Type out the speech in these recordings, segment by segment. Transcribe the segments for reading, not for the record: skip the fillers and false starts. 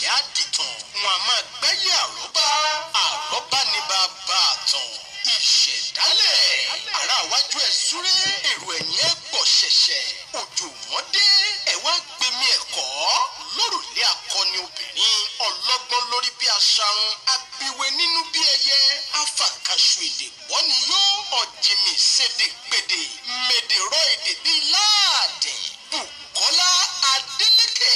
ṣẹlẹ̀ á dìtàn. Wọn a máa gbẹ́yẹ̀ àrọ́bá, àrọ́bá ní bàbá àtàn. Ìṣẹ̀dálẹ̀ ará iwájú ẹ̀ súré, èrò ẹ̀yìn ẹ̀ pọ̀ ṣẹ̀ṣẹ̀. Òjò mọ́dé ẹ̀ wá gbẹmí ẹ̀kọ́ lórùlé akọni obìnrin ọlọ́gbọ́n lórí bí aṣarun, abiwe nínú bí ẹyẹ, afàkàṣù èdè gbọ́ni yó, ọ̀jìnmí ṣèdè pèdè mèdè rọ èdè bíi láàdìn. Bùkọ́lá Adélékè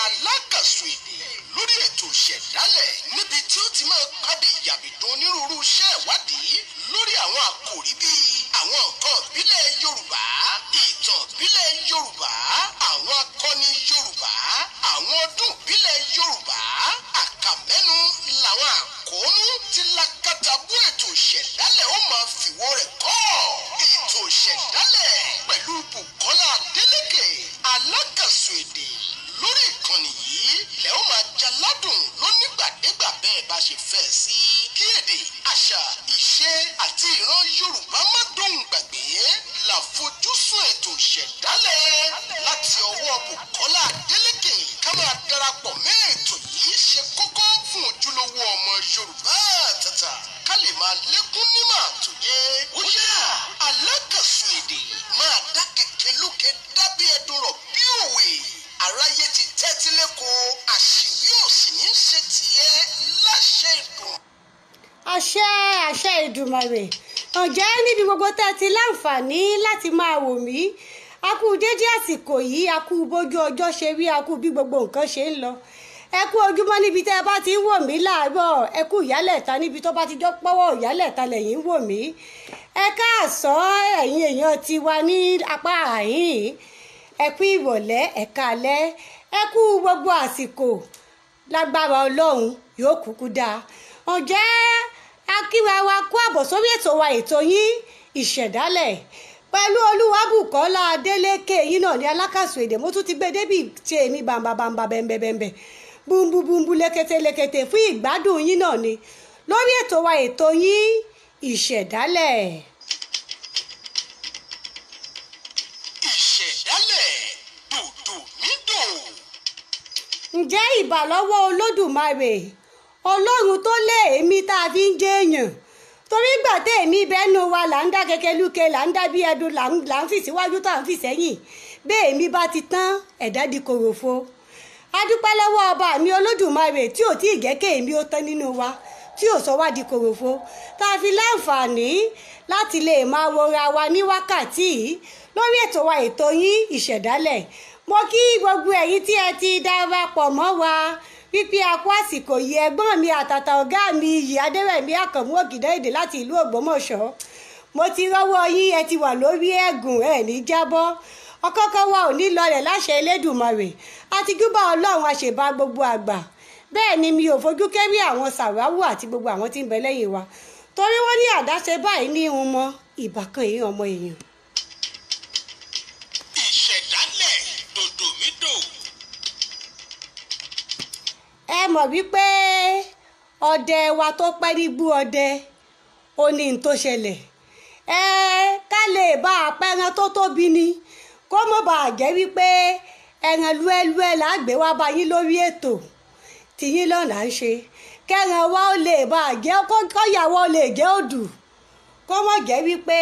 alákàṣù èdè lórí ètò ìṣẹ̀dálẹ̀ níbi tí ó ti máa pàdé ìyàbìdún onírúurú iṣẹ́ ìwádìí lórí àwọn àkòrí bíi àwọn nǹkan ìbílẹ̀ Yorùbá, ìtàn ìbílẹ̀ Yorùbá, àwọn akọni Yorùbá, àwọn ọdún ìbílẹ̀ Yorùbá. Àkàmẹ́nu làwọn àkóónú tí lákàtàbú ètò ìṣẹ̀dálẹ̀ ó máa fìwọ́ rẹ̀ kọ́. Ètò ìṣẹ̀dálẹ̀ pẹ̀lú Bùkọ́lá Adélékè alákàṣù èdè lórí ìkànnì yìí lẹ́ ó máa jaládùn lónígbàdégbà bẹ́ẹ̀ bá ṣe fẹ́ sí. Kí èdè, àṣà, ìṣe àti ìran Yorùbá má dóhùn gbàgbé làfojúsùn ètò ìṣẹ̀dálẹ̀ láti ọwọ́ Bùkọ́lá Adélékè. Ká máa darapọ̀ mẹ́ ètò yìí ṣe kókó fún ojúlówó ọmọ Yorùbá àtàtà ká lè máa lékún nímọ̀ àtòyé. Ó yá, alákàṣù èdè máa dá kẹ̀kẹ́ lókè dábí ẹdun rọ̀ bí òwe. Aráyé ti tẹ́tí lẹ́kọ̀ọ́, àṣìwí ò sì ní ṣe tiẹ̀ láṣẹ ìdùn. Àṣẹ àṣẹ Èdùmàrè. Ǹjẹ́ níbi gbogbo tẹ́ ti láǹfààní láti máa wò mí, a kú dédé àsìkò yìí, a kú bójú ọjọ́ ṣe rí, a kú bí gbogbo nǹkan ṣe ń lọ. Ẹ kú ojúmọ́ níbi tẹ́ ẹ bá ti ń wò mí láàárọ̀, ẹ kú ìyálẹ̀ta níbi tó bá ti jọ pọ́wọ́ ìyálẹ̀ta lẹ́yìn ń wò mí. Ẹ káàsán ẹ̀yin èèyàn tiwa ní apá àhín, ẹ kú ìrọ̀lẹ́, ẹ káalẹ́, ẹ kú gbogbo àsìkò. Lágbára Ọlọ́run yóò kúkú dáa. Ǹjẹ́ akíra wa kú àbọ̀ sórí ètò wa, ètò yín ìṣẹ̀dálẹ̀ pẹ̀lú Olúwabùkọ́lá Adélékè yín náà ní alákàsù èdè. Mo tún ti gbé débì tí èmi bàǹbà bàǹbà bẹ̀m̀bẹ̀bẹ̀m̀bẹ̀ bùnbùnbùnbù lẹ́kẹ̀tẹ̀ lẹ́kẹ̀tẹ̀ fún ìgbádùn yín náà ni lórí ètò wa, ètò yín ìṣẹ̀dálẹ̀. Ìṣẹ̀dálẹ̀ dòdò mí dò. Ǹjẹ́ ìbà lọ́wọ́ Olódùmarè, Ọlọ́run tó lé èmi tá a fi ń jẹ́ èèyàn, torí ìgbà tẹ́ èmi bẹ́nu wa là ń dá kẹ̀kẹ́ lúkẹ, là ń dá bí ẹdun, là ń fì síwájú tá à ń fì sẹ́yìn. Bẹ́ẹ̀ èmi bá ti tán, ẹ̀dá di kòròfo. A dúpẹ́ lọ́wọ́ ọba mi Olódùmarè tí ò tí ì jẹ́ kí èmi ó tán nínú wa, tí ò sọ wá di kòròfo, tá a fi láǹfààní láti lè máa wọra wa ní wákàtí yìí lórí ètò wa, ètò yín ìṣẹ̀dálẹ̀. Mo kí gbogbo ẹ̀yin tí ẹ ti darapọ̀ mọ́ wa wípé a kú àsìkò yìí. Ẹ̀gbọ́n mi àtàtà, ọ̀gá mi iyì Adérẹ̀mí Àkànmú Ògìdá èdè láti ìlú Ògbómọ̀ṣọ́, mo ti rọ́wọ́ yín, ẹ ti wà lórí ẹ̀gùn, ẹ̀ ní jábọ́, ọkọ́kọ́ wa ò ní lọlẹ̀ láṣẹ Elédùmarè. Àti júbà Ọlọ́run, àṣebá gbogbo àgbà. Bẹ́ẹ̀ ni mi ò fojú kéré àwọn sàráwù àti gbogbo àwọn tí ń bẹ lẹ́yìn wa, torí wọ́n ní àdáṣe báyìí ní irun mọ́ ìbákan èèyàn ọmọ èèyàn. Ìṣẹ̀dálẹ̀ dòdò mí dò. Ẹ mọ̀ wípé ọdẹ wa tó pẹ́ nígbú ọdẹ ó ní n tó ṣẹlẹ̀. Ẹ ká lè bá àpẹran tó tóbi ni, kó mọ̀ bá a jẹ́ wípé ẹran lúẹ́lúẹ́ là á gbé wá bá yín lórí ètò tìyín lọ́nà ń ṣe, kẹran wa ó lè bá a jẹ́, kọ́yàwó ó lè jẹ́ òdù, kó mọ̀ jẹ́ wípé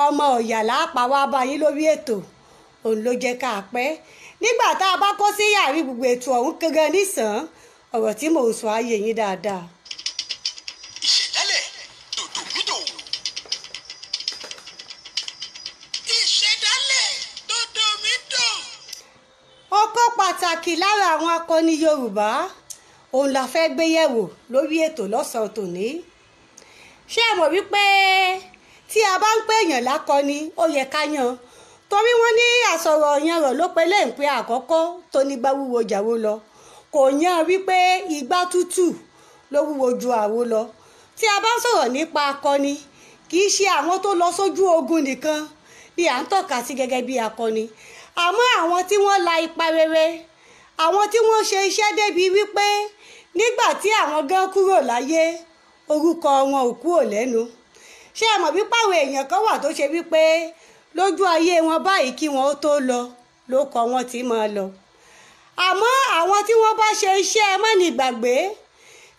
ọmọ ọ̀yà là á pa wá bá yín lórí ètò. Òun ló jẹ́ ká pẹ́ nígbà tá a bá kó sí yàrá gbogbo ètò ọ̀hún gangan nísàn. Ọ̀rọ̀ tí mò ń sọ ayé yín dáadáa. Ìṣẹ̀dálẹ̀ dòdò mí dò. Ìṣẹ̀dálẹ̀ dòdò mí dò. Ọ̀kan pàtàkì lára àwọn akọni Yorùbá òun la fẹ́ gbé yẹ̀wò lórí ètò lọ́sàn-án tòní. Ṣé ẹ mọ̀ wípé tí a bá ń pè èèyàn lákọni, ó yẹ ká yan, torí wọ́n ní àsọ̀rọ̀ yanrọ̀ ló pe léǹpẹ́ àkọ́kọ́ tó ní gbá wúwo jàwó lọ. Kò yan wípé igbá tútù ló wúwo ju àwo lọ. Tí a bá ń sọ̀rọ̀ nípa akọni, kì í ṣe àwọn tó lọ sójú ogun nìkan ni à ń tọ́ka sí gẹ́gẹ́ bí akọni, àmọ́ àwọn tí wọ́n la ipa rere, àwọn tí wọ́n ṣe iṣẹ́ débi wípé nígbà tí àwọn gan kúrò láyé, orúkọ wọn ò kúrò lẹ́nu. Ṣé ẹ mọ̀ wípé àwọn èèyàn kan wà tó ṣe wípé lójú ayé wọn báyìí kí wọn ó tó lọ ló kọ wọn tí máa lọ. Àmọ́ àwọn Àwọn tí wọ́n bá ṣe iṣẹ́ mọ́nìgbàgbé,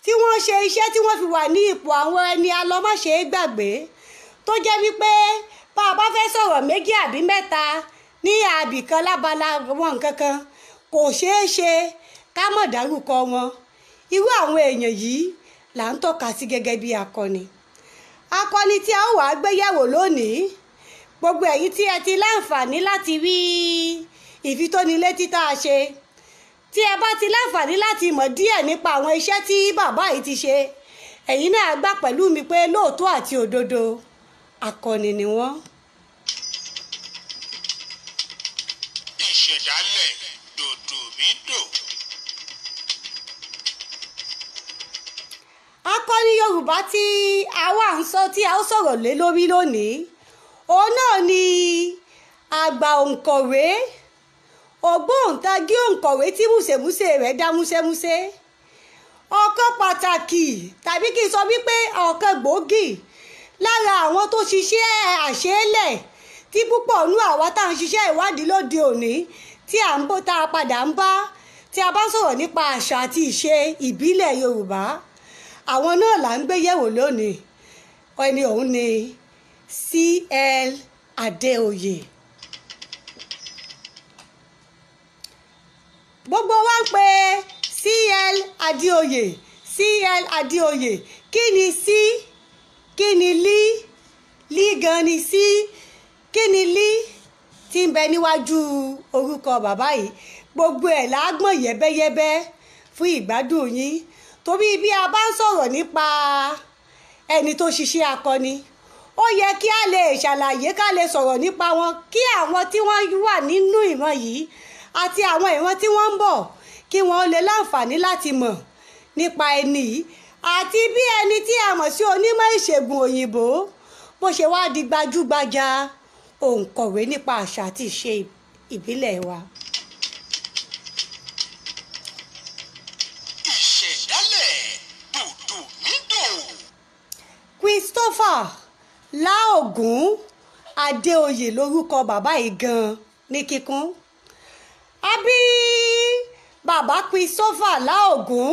tí wọ́n ṣe iṣẹ́ tí wọ́n fi wà ní ipò àwọn ẹni alọ́mọṣe gbàgbé, tó jẹ́ wípé bá a bá fẹ́ sọ̀rọ̀ méjì àbí mẹ́ta ní àbìkan lábala wọn kankan, kò ṣeé ṣe ká mọ̀ dárúkọ wọn. Irú àwọn èèyàn yìí là ń tọ́ka sí gẹ́gẹ́ bí akọni. Akọni tí a ó wàá gbéyẹ̀wò lónìí, gbogbo ẹ̀yin tí ẹ ti láǹfààní láti rí ìfitónilétí tá a ṣe, tí ẹ bá ti láǹfààní láti mọ̀ díẹ̀ nípa àwọn iṣẹ́ tí bàbá yìí ti ṣe, ẹ̀yin náà gbà pẹ̀lú mi pé lóòótọ́ àti òdodo akọni ni wọ́n. Ìṣẹ̀dálẹ̀ dòdò mi dò. Akọni Yorùbá tí a wà ń sọ tí a ó sọ̀rọ̀ lé lórí lónìí, òun náà ni àgbà òǹkọ̀wé, ògbóǹtagí òǹkọ̀wé tí múṣemúṣe rẹ̀ dá múṣẹ́múṣe. Ọ̀kan pàtàkì tàbí kí n sọ wípé ọ̀kan gbòógì lára àwọn tó ṣiṣẹ́ àṣeélẹ̀ tí púpọ̀ nú àwa tá à ń ṣiṣẹ́ ìwádìí lóde òní tí à ń bó tá a padà ń bá tí a bá sọ̀rọ̀ nípa àṣà àti ìṣe ìbílẹ̀ Yorùbá, àwọn náà là ń gbé yẹ̀wò lónìí. Ẹni òun ni C.L. Adéoyè. Gbogbo wa ń pe C.L. Adéoyè, C.L. Adéoyè. Kí ni C? Kí ni L? L gan ni C. Kí ni L tí ń bẹ níwájú orúkọ bàbá yìí? Gbogbo ẹ̀ lágbọ̀n yẹ́bẹ́yẹ́bẹ́ fún ìgbádùn yín, torí bí a bá ń sọ̀rọ̀ nípa ẹni tó ṣiṣẹ́ akọni, ó yẹ kí a lè ṣàlàyé, ká lè sọ̀rọ̀ nípa wọn, kí àwọn tí wọ́n wà nínú ìran yìí àti àwọn ìran tí wọ́n ń bọ̀ kí wọ́n lè láǹfààní láti mọ̀ nípa ẹni yìí àti bí ẹni tí a mọ̀ sí onímọ̀ ìṣègùn òyìnbó bó ṣe wá di gbajúgbajà òǹkọ̀wé nípa àṣà àti ìṣe ìbílẹ̀ wa. Ìṣẹ̀dálẹ̀ dòdò mi dò. Christopher Láògùn Adéoyè lórúkọ bàbá yìí gan ní kíkún. A bí bàbá Christopher Láògùn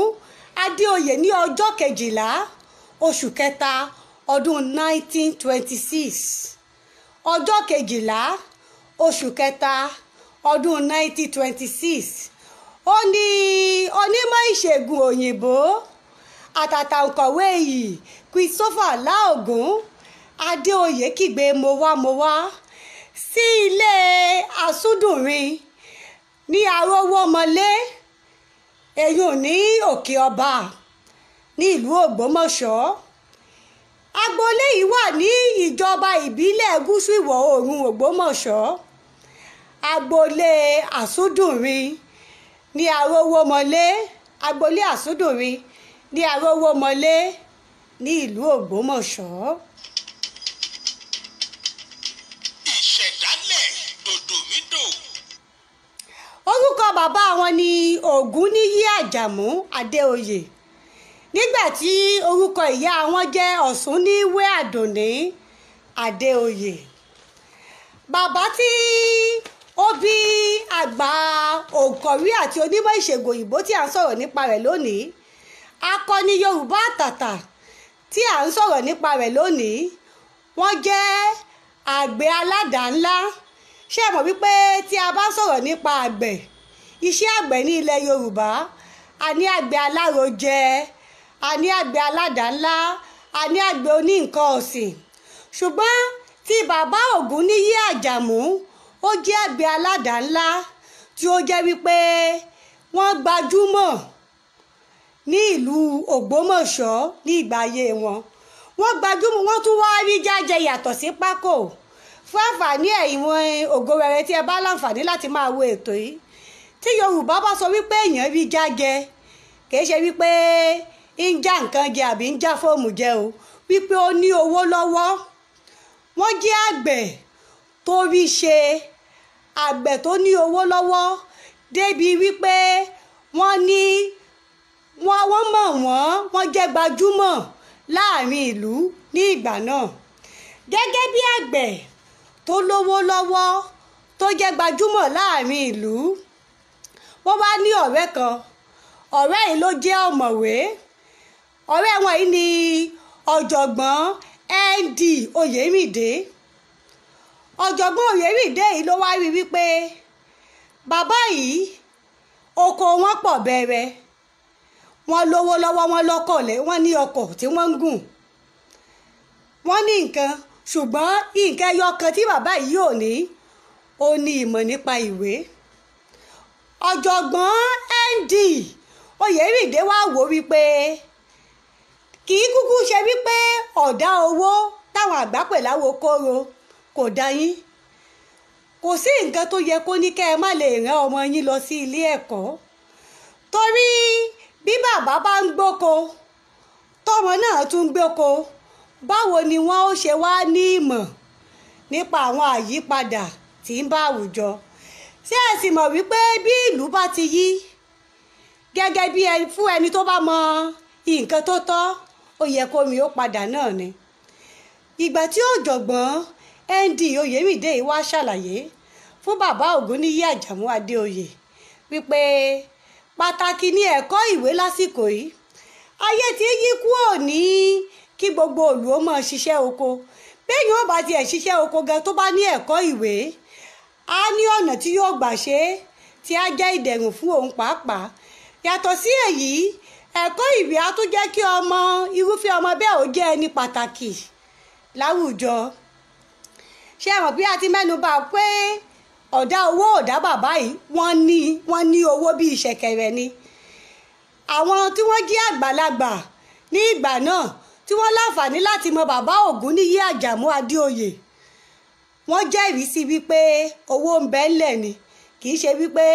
Adéoyè ní ọjọ́ kejìlá oṣù kẹta ọdún 1926. Ọjọ́ kejìlá oṣù kẹta ọdún 1926. Ó ní onímọ̀ ìṣègùn òyìnbó àtàtà òǹkọ̀wé yìí Christopher Láògùn Adéoyè kígbe mo wá mo wá sí ilé asúndùnrin ní Arówómọlé, èyún ní Òkè Ọba ní ìlú Ògbómọ̀ṣọ́. Agboolé yìí wà ní ìjọba ìbílẹ̀ gúúsù ìwọ̀ oòrùn Ògbómọ̀ṣọ́. Agboolé àsúndùnrin ní Arówómọlé, agboolé àsúndùnrin ní Arówómọlé ní ìlú Ògbómọ̀ṣọ́. Ìṣẹ̀dálẹ̀ dòdò mi dò. Orúkọ bàbá wọn ni Ògúnníyí Àjàmú Adéoyè, nígbà tí orúkọ ìyá wọn jẹ́ Ọ̀ṣúnníwé Àdùnní Adéoyè. Bàbá tí ó bí àgbà òǹkọ̀wé àti onímọ̀ ìṣègùn òyìnbó tí à ń sọ̀rọ̀ nípa rẹ̀ lónìí, akọni Yorùbá àtàtà tí à ń sọ̀rọ̀ nípa rẹ̀ lónìí, wọ́n jẹ́ àgbẹ̀ aládàá-ńlá. Ṣé ẹ mọ̀ wípé tí a bá sọ̀rọ̀ nípa àgbẹ̀, iṣẹ́ àgbẹ̀ ní ilẹ̀ Yorùbá, a ní àgbẹ̀ alárojẹ, a ní àgbẹ̀ aládàá-ńlá, a ní àgbẹ̀ oní nǹkan ọ̀sìn. Ṣùgbọ́n tí bàbá Ògúnníyí Àjàmú, ó jẹ́ àgbẹ̀ aládàá-ńlá tí ó jẹ́ wípé wọ́n gbajúmọ̀ ní ìlú Ògbómọ̀ṣọ́ ní ìgbà ayé wọn. Wọ́n gbajúmọ̀, wọ́n tún wá rí jájẹ yàtọ̀ sí pákó. Fún àǹfààní ẹ̀yin ògo rere tí ẹ bá láǹfààní láti máa wo ètò yìí, tí Yorùbá bá sọ wípé èèyàn rí jájẹ, kì í ṣe wípé ń já nǹkan jẹ àbí ń já fóòmù jẹ o, wípé ó ní owó lọ́wọ́. Wọ́n jẹ́ àgbẹ̀ tó rí ṣe, àgbẹ̀ tó ní owó lọ́wọ́ débi wípé wọ́n ní wọ́n mọ̀ wọ́n, wọ́n jẹ́ gbajúmọ̀ láàrin ìlú ní ìgbà náà. Gẹ́gẹ́ bí àgbẹ̀ tó lówó lọ́wọ́ tó jẹ́ gbajúmọ̀ láàrin ìlú, wọ́n wá ní ọ̀rẹ́ kan Ọ̀rẹ́ yìí ló jẹ́ ọ̀mọ̀wé. Ọ̀rẹ́ wọn yìí ni ọ̀jọ̀gbọ́n N.D. Oyèrìndé. Ọ̀jọ̀gbọ́n Oyèrìndé yìí ló wá rí wípé bàbá yìí oko wọn pọ̀ bẹ̀rẹ̀, wọ́n lówó lọ́wọ́, wọ́n lọ́kọ̀ lẹ́, wọ́n ní ọkọ̀ tí wọ́n ń gùn, wọ́n ní nǹkan, ṣùgbọ́n nǹkan ẹyọ kan tí bàbá yìí ò ní, ó ní ìmọ̀ nípa ìwé. Ọ̀jọ̀gbọ́n N.D. Oyèrìndé wá wò wípé kì í kúkú ṣe wípé ọ̀dá owó táwọn àgbà pè láwo kóró kò dá yín, kò sí nǹkan tó yẹ kó ní kẹ́ ẹ má lè rán ọmọ yín lọ sí ilé ẹ̀kọ́, torí bí bàbá bá ń gbóko tọmọ náà tún ń gbóko, báwo ni wọ́n ó ṣe wá ní ìmọ̀ nípa àwọn àyípadà tí ń bá àwùjọ? Ṣé ẹ sì mọ̀ wípé bí ìlú bá ti yí gẹ́gẹ́ bí fún ẹni tó bá mọ nǹkan tó tọ́, ó yẹ kó mi ó padà náà ni. Ìgbà tí ọ̀jọ̀gbọ́n N.D. Oyèrìndé yìí wá ṣàlàyé fún bàbá Ògúnníyì Àjàmú Adéoyè wípé pàtàkì ni ẹ̀kọ́ ìwé lásìkò yìí. Ayé tí yí kúrò ní kí gbogbo òlù ó máa ṣiṣẹ́ oko. Bẹ́ẹ̀ yóò bá tiẹ̀ ṣiṣẹ́ oko gan tó bá ní ẹ̀kọ́ ìwé, á ní ọ̀nà tí yóò gbà ṣe é tí á jẹ́ ìdẹ̀rùn fún òun pàápàá. Yàtọ̀ sí èyí, ẹ̀kọ́ ìwé á tún jẹ́ kí ọmọ irúfẹ́ ọmọ bẹ́ẹ̀ ó jẹ́ ẹni pàtàkì láwùjọ. Ṣé ẹ mọ̀ bí a ti mẹ́nu bà pé ọ̀dá owó ọ̀dá bàbá yìí wọ́n ní owó bíi ṣẹ̀kẹ̀rẹ̀ ni. Àwọn tí wọ́n jẹ́ àgbàlagbà ní ìgbà náà tí wọ́n láǹfààní láti mọ bàbá Ògúnníyì Àjàmú Adéoyè, wọ́n jẹ́rìí sí wípé owó ń bẹ ńlẹ̀ ni, kì í ṣe wípé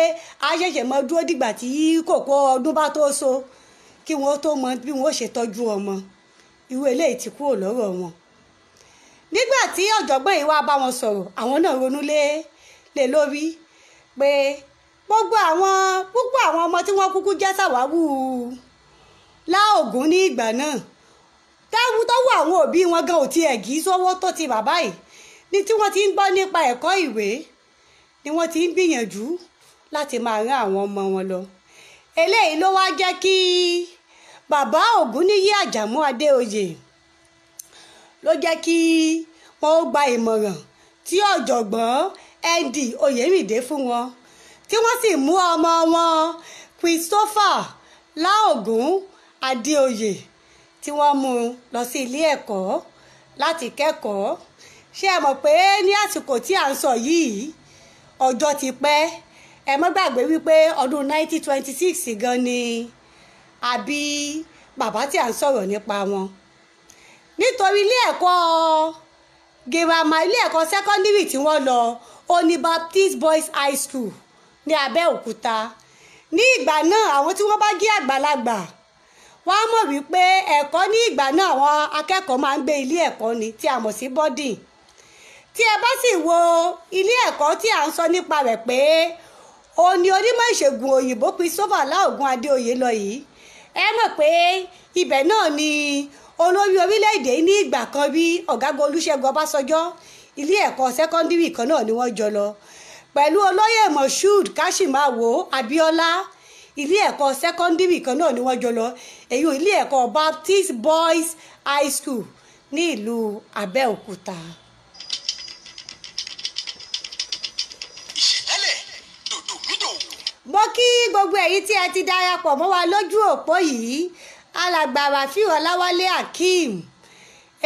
a ṣẹ̀ṣẹ̀ mọ dúró dìgbà tí kòkó ọdún bá tó so kí wọ́n tó mọ bí wọ́n ṣe tọ́jú ọmọ. Irú eléyìí ti kúrò lọ́rọ̀ wọn. Nígbà tí ọ̀jọ̀gbọ́n yìí wá bá wọn sọ̀rọ̀, àwọn náà ronú lé lórí pé gbogbo àwọn púpọ̀ àwọn ọmọ tí wọ́n kúkú jẹ́ sàwáwù Láògùn ní ìgbà náà, tọ́wọ́ àwọn òbí wọn gan ò tiẹ̀ gí sọ́wọ́ tó ti bàbá yìí ní tí wọ́n ti ń gbọ́ nípa ẹ̀kọ́ ìwé ni wọ́n ti ń gbìyànjú láti máa rán àwọn ọmọ wọn lọ. Eléyìí ló wá jẹ́ kí bàbá Ògúnníyì Àjàmú Adéoyè ló jẹ́ kí wọ́n gba ìmọ̀ràn tí ọ̀jọ̀gbọ́n N.D. Oyèrìndé fún wọn, tí wọ́n sì mú ọmọ wọn Christopher Láògùn Adéoyè tí wọ́n mú un lọ sí ilé ẹ̀kọ́ láti kẹ́kọ̀ọ́. Ṣé ẹ mọ̀ pé ní àsìkò tí à ń sọ yìí ọjọ́ ti pẹ́? Ẹ má gbàgbé wípé ọdún 1926 gan ni àbí bàbá tí à ń sọ̀rọ̀ nípa wọn. Nítorí ilé ẹ̀kọ́ girama, ilé ẹ̀kọ́ sẹ́kọ́ndírì tí wọ́n lọ ó ní Baptist Boys High School ní Abẹ́òkúta. Ní ìgbà náà àwọn tí wọ́n bá jẹ́ àgbàlagbà wọ́n á mọ̀ wípé ẹ̀kọ́ ní ìgbà náà àwọn akẹ́kọ̀ọ́ máa ń gbé ilé ẹ̀kọ́ ni tí a mọ̀ sí boarding. Tí ẹ bá sì wo ilé ẹ̀kọ́ tí à ń sọ nípa rẹ̀ pé òun ni onímọ̀ ìṣègùn òyìnbó Christopher Láògùn Adéoyè lọ yìí, ẹ mọ̀ pé ibẹ̀ náà ni olórí orílẹ̀-èdè ní ìgbà kan rí ọ̀gágun Olúṣẹ́gun Ọbásanjọ́, ilé ẹ̀kọ́ sẹ́kọ́ndírì kan náà ni wọ́n jọ lọ pẹ̀lú olóyè Moshood Kashimawo Abiola, ilé ẹ̀kọ́ sẹ́kọ́ndírì kan náà ni wọ́n jọ lọ, èyí ilé ẹ̀kọ́ Baptist Boys High School ní ìlú Abẹ́òkúta. Ìṣẹ̀dálẹ̀ dòdòmídò. Mo kí gbogbo ẹ̀yin tí ẹ ti darapọ̀ mọ́ wa lójú òpó yìí, alàgbà Rafiu Ọláwálé Akeem,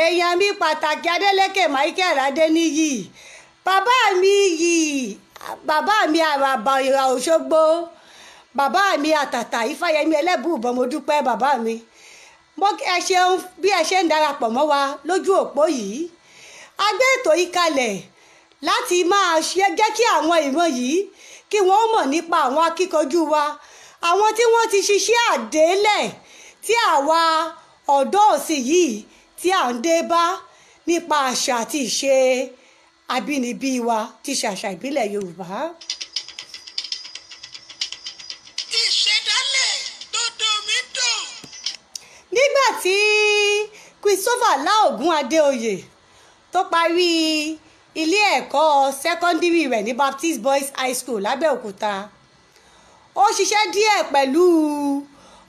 èèyàn mi pàtàkì Adélékè Michael Adéníyì, bàbá mi yìí, bàbá mi àràbà ìrà Òṣogbo, bàbá mi àtàtà Ifáyẹmí Ẹlẹ́bùúbọn, mo dúpẹ́ bàbá mi. Mo ẹ ṣeun bí ẹ ṣe ń darapọ̀ mọ́ wa lójú òpó yìí. A gbé ètò yìí kalẹ̀ láti máa ṣe jẹ́ kí àwọn ìran yìí kí wọ́n mọ̀ nípa àwọn akíkanjú wa, àwọn tí wọ́n ti ṣiṣẹ́ àdélẹ̀ tí àwa ọ̀dọ́ òsì yìí tí à ń dé bá nípa àṣà àti ìṣe abínibí wa ti ṣàṣà ìbílẹ̀ Yorùbá. Ìṣẹ̀dálẹ̀ dòdòmídò. Nígbà tí Christopher Láògùn Adéoyè tó parí ilé ẹ̀kọ́ sẹ́kọ́ndírì rẹ̀ ní Baptist Boys High School lábẹ́òkúta, ó ṣiṣẹ́ díẹ̀ pẹ̀lú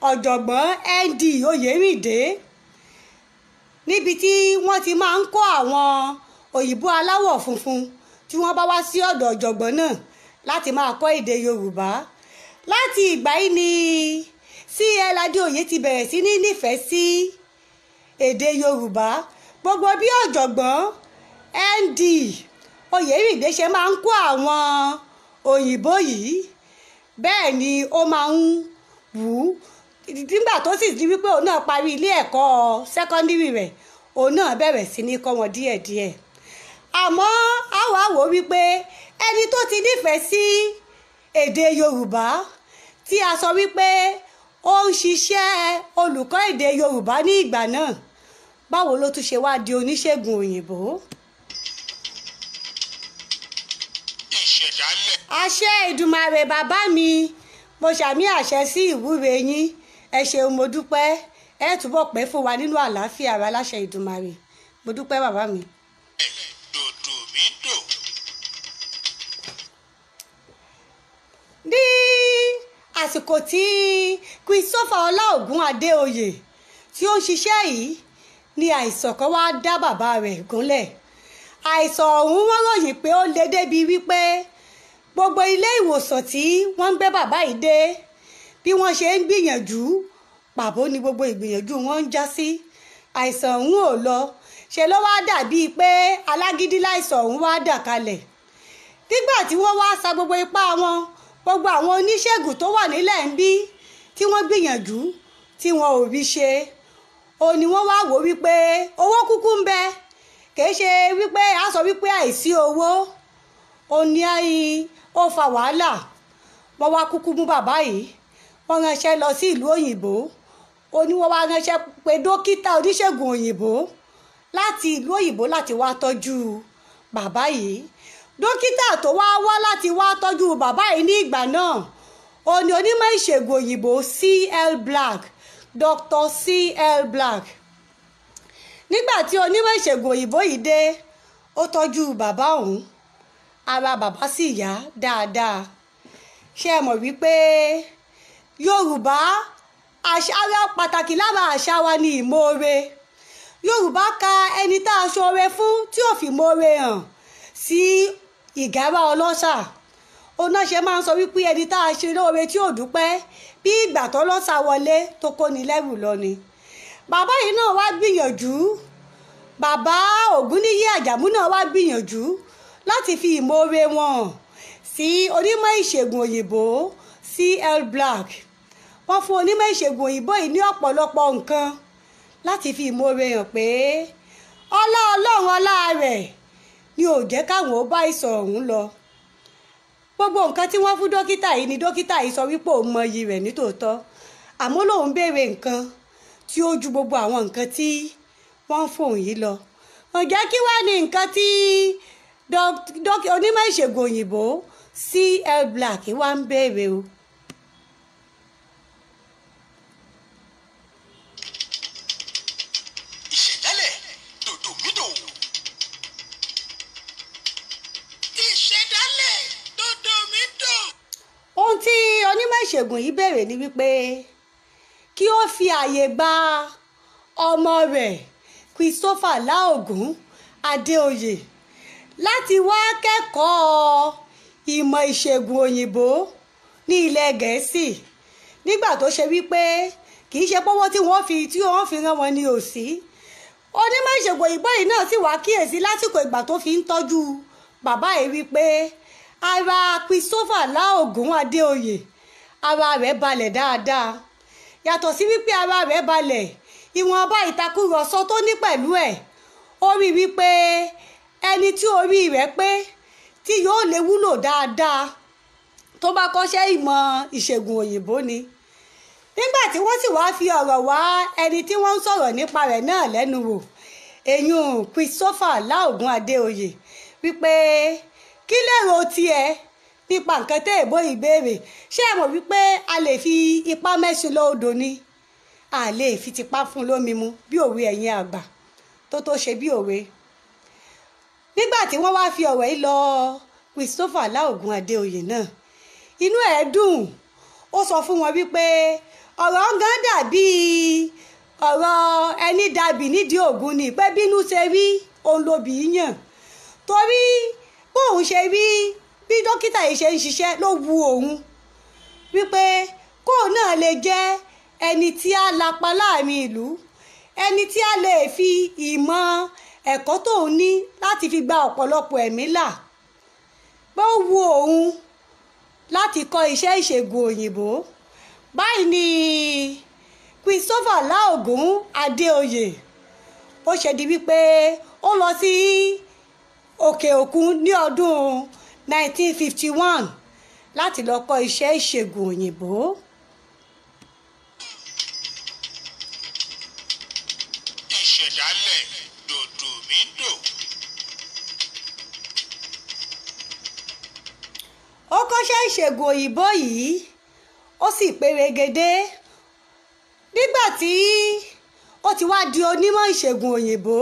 ọ̀jọ̀gbọ́n N.D. Oyèrìndé, níbi tí wọ́n ti máa ń kọ́ àwọn òyìnbó aláwọ̀ funfun tí wọ́n bá wá sí ọ̀dọ̀ ọ̀jọ̀gbọ́n náà láti máa kọ́ èdè Yorùbá. Láti ìgbà yìí ni C.L. Adéoyè ti bẹ̀rẹ̀ sí ní nífẹ̀ẹ́ sí èdè Yorùbá. Gbogbo bí ọ̀jọ̀gbọ́n N.D. Oyèrìndé ṣe máa ń kọ́ àwọn òyìnbó yìí, bẹ́ẹ̀ ni ó máa ń wù ú. Nígbà tó sì di wípé òun náà parí ilé ẹ̀kọ́ sẹ́kọ́ndírì rẹ̀, òun náà bẹ̀rẹ̀ sí ní kọ́ wọn díẹ̀díẹ̀. Àmọ́ a wá wò wípé ẹni tó ti nífẹ̀ẹ́ sí èdè Yorùbá, tí a sọ wípé ó ń ṣiṣẹ́ olùkọ́ èdè Yorùbá ní ìgbà náà, báwo ló tún ṣe wá di oníṣègùn òyìnbó? Ìṣẹ̀dálẹ̀. Àṣẹ Èdùmàrè bàbá mi, mo ṣàmì àṣẹ sí ìwúre yín. Ẹ ṣeun, mo dúpẹ́. Ẹ túbọ̀ pẹ́ fún wa nínú àlàáfíà ara láṣẹ Èdùmàrè. Mo dúpẹ́ bàbá mi. Dòdò mi dò. Ní àsìkò tí Christopher Ọláògùn Adéoyè tí ó ń ṣiṣẹ́ yìí ni àìsàn kan wá dá bàbá rẹ̀ gúnlẹ̀. Àìsàn ọ̀hún wọ́n ròyìn pé ó le débi wípé gbogbo ilé ìwòsàn tí wọ́n ń gbé bàbá yìí dé, bí wọ́n ṣe ń gbìyànjú, pàbó ni gbogbo ìgbìyànjú wọn ń já sí. Àìsàn ọ̀hún ò lọ, ṣe ló wá dàbíi pé alágídí láìsàn ọ̀hún wá dà kalẹ̀. Nígbà tí wọ́n wá sa gbogbo ipá wọn, gbogbo àwọn oníṣègùn tó wà nílẹ̀ ń bí tí wọ́n gbìyànjú tí wọn ò rí ṣe, ó ní wọ́n wá wò wípé owó kúkú ń bẹ, kìí ṣe wípé a sọ wípé àìsí owó ó ní ó fa wàhálà. Wọ́n wá kúkú mú bàbá yìí, wọ́n ránṣẹ́ lọ sí ìlú òyìnbó. Ó ní wọ́n wá ránṣẹ́ pé dókítà oníṣègùn òyìnbó láti ìlú òyìnbó láti wá tọ́jú bàbá yìí. Dókítà tó wá wá láti wá tọ́jú bàbá yìí ní ìgbà náà, ó ní onímọ̀ ìṣègùn òyìnbó C.L. Black, Dr. C.L. Black. Nígbà tí onímọ̀ ìṣègùn òyìnbó yìí dé, ó tọ́jú bàbá òun, ara bàbá sì yá dáadáa. Ṣé ẹ mọ̀ wípé Yorùbá, ara pàtàkì lára àṣà wa ni ìmoore. Yorùbá ka ẹni tá a ṣoore fún tí ò fi moore hàn sí ìgárá ọlọ́ṣà. Òun náà ṣe máa ń sọ wípé ẹni tá a ṣe lóore tí ò dúpẹ́, bí ìgbà tó lọ́ṣà wọlé tó kóni lẹ́rù lọ ni. Bàbá yìí náà wá gbìyànjú, bàbá Ògúnníyí Àjàmú náà wá gbìyànjú láti fi ìmoore wọn hàn sí onímọ̀ ìṣègùn òyìnbó C.L. Black. Wọ́n fún onímọ̀ ìṣègùn òyìnbó yìí ní ọ̀pọ̀lọpọ̀ nǹkan láti fi ìmoore hàn pé ọlá Ọlọ́run ọlá rẹ̀ ni ò jẹ́ káwọn ó bá ìsọ̀ ọ̀hún lọ. Gbogbo nǹkan tí wọ́n fún dókítà yìí ni dókítà yìí sọ wípé òun mọyì rẹ̀ nítòótọ́, àmọ́ lòun béèrè nǹkan tí ó ju gbogbo àwọn nǹkan tí wọ́n ń fòun yìí lọ. Ǹjẹ́ kí wá ní nǹkan tí onímọ̀ ìṣègùn òyìnbó C.L. Black wá ń béèrè o? Ìṣẹ̀dálẹ̀ dòdò mi dò. Ìṣẹ̀dálẹ̀ dòdò mi dò. Ohun tí onímọ̀ ìṣègùn yìí béèrè ni wípé kí ó fi àyè gba ọmọ rẹ̀ Christopher Láògùn Adéoyè láti wá kẹ́kọ̀ọ́ ìmọ̀ ìṣègùn òyìnbó ní ilẹ̀ Gẹ̀ẹ́sì. Nígbà tó ṣe wípé kì í ṣe pọ́wọ́ tí wọ́n fi rán wọn ní òsì. Onímọ̀ ìṣègùn òyìnbó yìí náà sì wá kíyèsí lásìkò ìgbà tó fi ń tọ́jú bàbá yìí wípé ara Christopher Láògùn Adéoyè, ara rẹ̀ balẹ̀ dáadáa. Yàtọ̀ sí wípé ara rẹ̀ balẹ̀, ìwọ̀nba ìtakùrọ̀sọ tó ní pẹ̀lú ẹ̀, ó rí wípé ẹni tí orí rẹ̀ pé tí yóò lè wúlò dáadáa tó bá kọ́ṣẹ́ ìmọ̀ ìṣègùn òyìnbó ni. Nígbà tí wọ́n sì wá fi ọ̀rọ̀ wá ẹni tí wọ́n ń sọ̀rọ̀ nípa rẹ̀ náà lẹ́nu wò, èyún Christopher Láògùn Adéoyè, wípé kí lèrò tiẹ̀ nípa nǹkan tẹ́ èbó ìbéèrè? Ṣé ẹ mọ̀ wípé a lè fi ipá mẹ́ṣin lọ odò ni? A lè fi tipá fún lómi mu bí òwe ẹ̀yin àgbà tó ṣe bí òwe. Nígbà tí wọ́n wá fi ọ̀rọ̀ yìí lọ Christopher Láògùn Adéoyè náà, inú ẹ̀ dùn. Ó sọ fún wọn wípé Ọ̀rọ̀ gan dàbí ọ̀rọ̀ ẹni dàbí nídìí Ògún ni, pé bínú ṣe rí òun lobì í yàn. Torí bóun ṣe rí bí dókítà yìí ṣe ń ṣiṣẹ́ ló wu òun wípé kóun náà lè jẹ́ ẹni tí a lapa láàrin ìlú, ẹni tí a lè fi ìmọ̀ ẹ̀kọ́ tóun ní láti fi gba ọ̀pọ̀lọpọ̀ ẹ̀mí là. Pé ó wu òun láti kọ́ iṣẹ́ ìṣègùn òyìnbó. Báyìí ni Christopher Láògún Adéoyè ó ṣe di wípé ó lọ sí òkè òkun ní ọdún 1951 láti lọ kọ́ iṣẹ́ ìṣègùn òyìnbó. Ìṣẹ̀dálẹ̀ dòdò mi dò. Ó kọ́ṣẹ́ ìṣègùn òyìnbó yìí, ó sì perégedé. Nígbà tí ó ti wá di onímọ̀ ìṣègùn òyìnbó,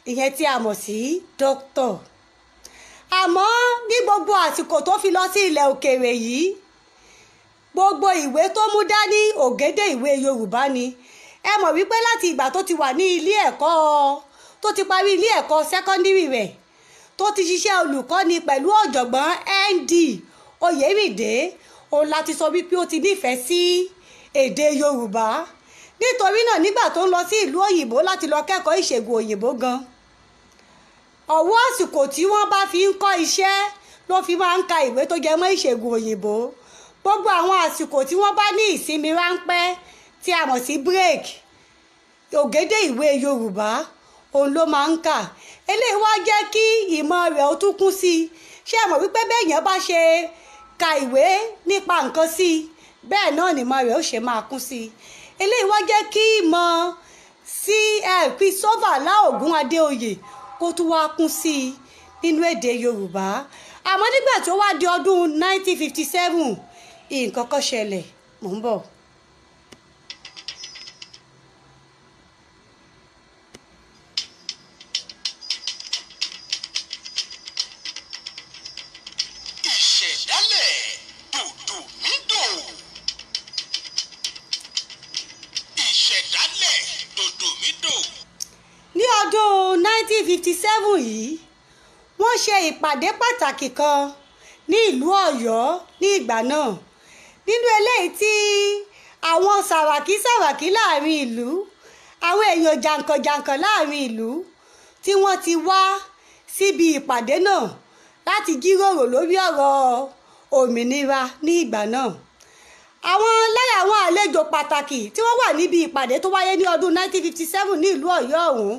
ìyẹn tí a mọ̀ sí dókítà. Àmọ́ ní gbogbo àsìkò tó fi lọ sí ilẹ̀ òkèèrè yìí, gbogbo ìwé tó mú dání ògédé ìwé Yorùbá ni. Ẹ mọ̀ wípé láti ìgbà tó ti wà ní ilé ẹ̀kọ́, tó ti parí ilé ẹ̀kọ́ sẹ́kọ́ndírì rẹ̀, tó ti ṣiṣẹ́ olùkọ́ni pẹ̀lú ọ̀jọ̀gbọ́n ND Oyèrìndé, òun láti sọ wípé ó ti nífẹ̀ẹ́ sí èdè Yorùbá. Nítorí náà nígbà tó ń lọ sí ìlú òyìnbó láti lọ kẹ́kọ̀ọ́ ìṣègùn òyìnbó gan, ọ̀wọ́ àsìkò tí wọ́n bá fi ń kọ́ iṣẹ́ ló fi máa ń ka ìwé tó jẹ mọ́ ìṣègùn òyìnbó. Gbogbo àwọn àsìkò tí wọ́n bá ní ìsinmi ráńpẹ́ tí a mọ̀ sí break, ògédé ìwé Yorùbá òun ló máa ń kà. Eléyìí wá jẹ́ kí ìmọ̀ rẹ̀ ó tún kún sí i. Ṣé ẹ mọ̀ wípé bẹ́ẹ̀ yẹn bá ṣe ka ìwé nípa nǹkan sí i, bẹ́ẹ̀ náà nìmọ̀ rẹ̀ ó ṣe máa kún sí i. Eléyìí wá jẹ́ kí ìmọ̀ CL Christopher Láògún Adéoyè kó tún wá kún sí i nínú èdè Yorùbá. Àmọ́ nígbà tí ó wá di ọdún 1957, nǹkan kan ṣẹlẹ̀. Mò ń bọ̀. Ìṣẹ̀dálẹ̀ dòdò mi dò. Ìṣẹ̀dálẹ̀ dòdò mi dò. Ní ọdún 1957 yìí, wọ́n ṣe ìpàdé pàtàkì kan ní ìlú Ọ̀yọ́ ní ìgbà náà. Nínú eléyìí tí àwọn sàràkí sàràkí láàrin ìlú, àwọn èèyàn jàǹkànjàǹkàn láàrin ìlú tí wọ́n ti wá síbi ìpàdé náà láti jíròrò lórí ọ̀rọ̀ òmìnira ní ìgbà náà. Àwọn lára àwọn àlejò pàtàkì tí wọ́n wà níbi ìpàdé tó wáyé ní ọdún 1957 ní ìlú Ọ̀yọ́ ọ̀hún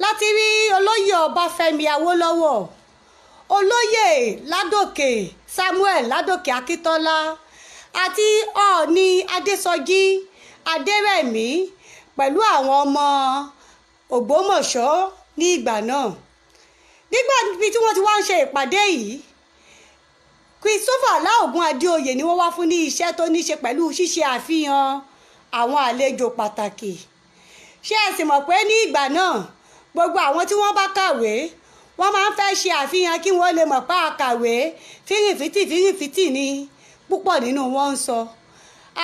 láti rí olóyè Ọbáfẹ́mi Awólọ́wọ̀, olóyè Ládòkè Samuel Ládòkè Akíntọ́lá àti Ọọ̀ni Adésọjí Adérẹ̀mí pẹ̀lú àwọn ọmọ Ògbómọ̀ṣọ́ ní ìgbà náà. Nígbà tí wọ́n ti wá ń ṣe ìpàdé yìí, Christopher Láògún Adéoyè ni wọ́n wá fún ní iṣẹ́ tó ní ṣe pẹ̀lú ṣíṣe àfihàn àwọn àlejò pàtàkì. Ṣé ẹ sì mọ̀ pé ní ìgbà náà gbogbo àwọn tí wọ́n bá kàwé wọ́n máa ń fẹ́ ṣe àfihàn kí wọ́n lè mọ̀ pé a kàwé fírìfìtì fírìfìtì ni púpọ̀ nínú wọn ń sọ.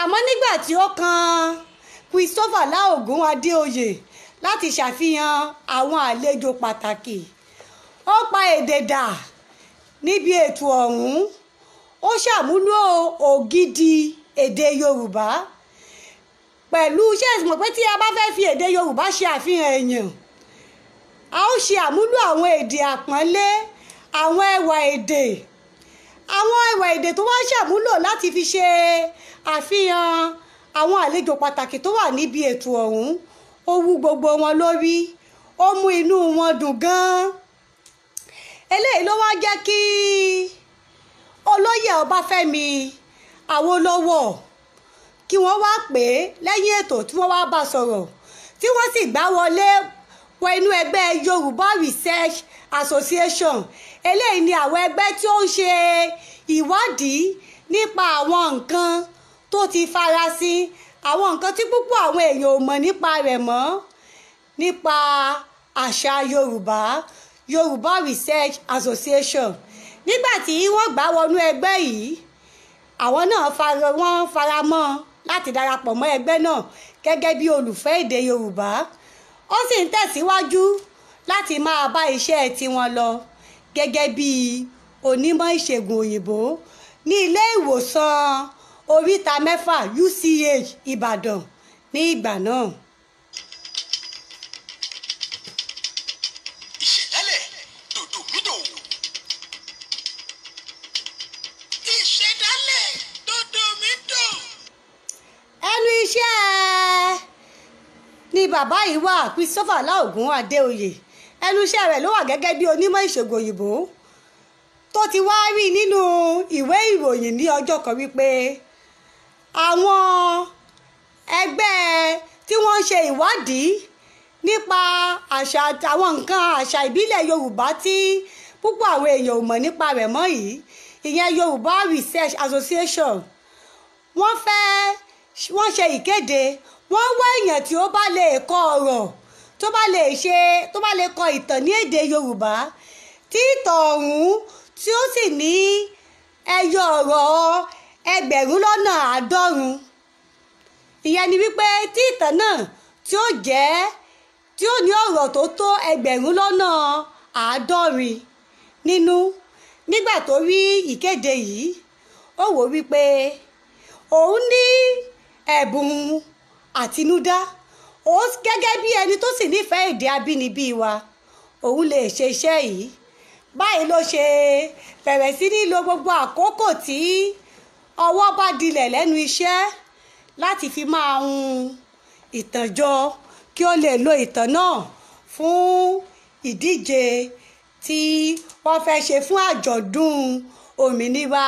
Àmọ́ nígbà tí ó kan Christopher Láògún Adéoyè láti ṣàfihàn àwọn àlejò pàtàkì, ó pa èdè dà níbi ètò ọ̀hún. Ó ṣàmúlò ògidì èdè Yorùbá pẹ̀lú. Ṣé ẹ mọ̀ pé tí a bá fẹ́ fi èdè Yorùbá ṣe àfihàn èèyàn, a ó ṣe àmúlò àwọn èdè àpọ́nlé, àwọn ẹwà èdè, àwọn ẹwà èdè tó wá ṣàmúlò láti fi ṣe àfihàn àwọn àlejò pàtàkì tó wà níbi ètò ọ̀hún. Ó wú gbogbo wọn lórí, ó mú inú wọn dùn gan-an. Eléyìí ló wá jẹ́ kí olóyè Ọbáfẹ́mi Awólọ́wọ̀ kí wọ́n wá pè é lẹ́yìn ètò tí wọ́n wá bá sọ̀rọ̀, tí wọ́n sì gbá wọlé wọ inú ẹgbẹ́ Yorùbá Research Association. Eléyìí ni àwọn ẹgbẹ́ tí ó ń ṣe ìwádìí nípa àwọn nǹkan tó ti farasin, àwọn nǹkan tí púpọ̀ àwọn èèyàn ò mọ̀ nípa rẹ̀ mọ́, nípa àṣà Yorùbá, Yorùbá Research Association. Nígbà tí wọ́n gbà wọnú ẹgbẹ́ yìí, àwọn náà wọ́n fara mọ́ láti darapọ̀ mọ́ ẹgbẹ́ náà gẹ́gẹ́ bí olùfẹ́ èdè Yorùbá. Ó sì ń tẹ̀síwájú láti máa bá iṣẹ́ tiwọn lọ gẹ́gẹ́ bí onímọ̀ ìṣègùn òyìnbó ní ilé ìwòsàn oríta mẹ́fà UCH Ìbàdàn ní ìgbà náà. Ìṣẹ̀dálẹ̀ dòdòmídò. Ìṣẹ̀dálẹ̀ dòdòmídò. Ẹnu iṣẹ́ ni bàbá yìí wà, Christopher Láògùn Adéoyè. Ẹnu iṣẹ́ rẹ̀ ló wà gẹ́gẹ́ bí onímọ̀ ìṣègùn òyìnbó tó ti wá rí nínú ìwé ìròyìn ní ọjọ́ kan wípé àwọn ẹgbẹ́ tí wọ́n ń ṣe ìwádìí nípa àṣà àwọn nǹkan àṣà ìbílẹ̀ Yorùbá tí púpọ̀ àwọn èèyàn ò mọ̀ nípa rẹ̀ mọ́ yìí, ìyẹn Yorùbá Research Association, wọ́n ṣe ìkéde, wọ́n wá èèyàn tí ó bá lè kọ ọ̀rọ̀, tó bá lè ṣe, tó bá lè kọ ìtàn ní èdè Yorùbá, tí ìtàn ọ̀hún tí ó sì ní ẹyọ ọ̀rọ̀ 1,090,000. Ìyẹn ni wípé tí ìtàn náà tí ó jẹ́ tí ó ní ọ̀rọ̀ tó tó 70,000 nínú. Nígbà tó rí ìkéde yìí, ó wò wípé òun ní ẹ̀bùn àtinúdá, ó gẹ́gẹ́ bí ẹni tó sì nífẹ̀ẹ́ èdè abínibí wa, òun lè ṣe iṣẹ́ yìí. Báyìí ló ṣe bẹ̀rẹ̀ sí ní lo gbogbo àkókò tí ọwọ́ bá dilẹ̀ lẹ́nu iṣẹ́ láti fi máa hun ìtàn jọ kí ó lè lo ìtàn náà fún ìdíje tí wọ́n fẹ́ ṣe fún àjọ̀dún òmìnira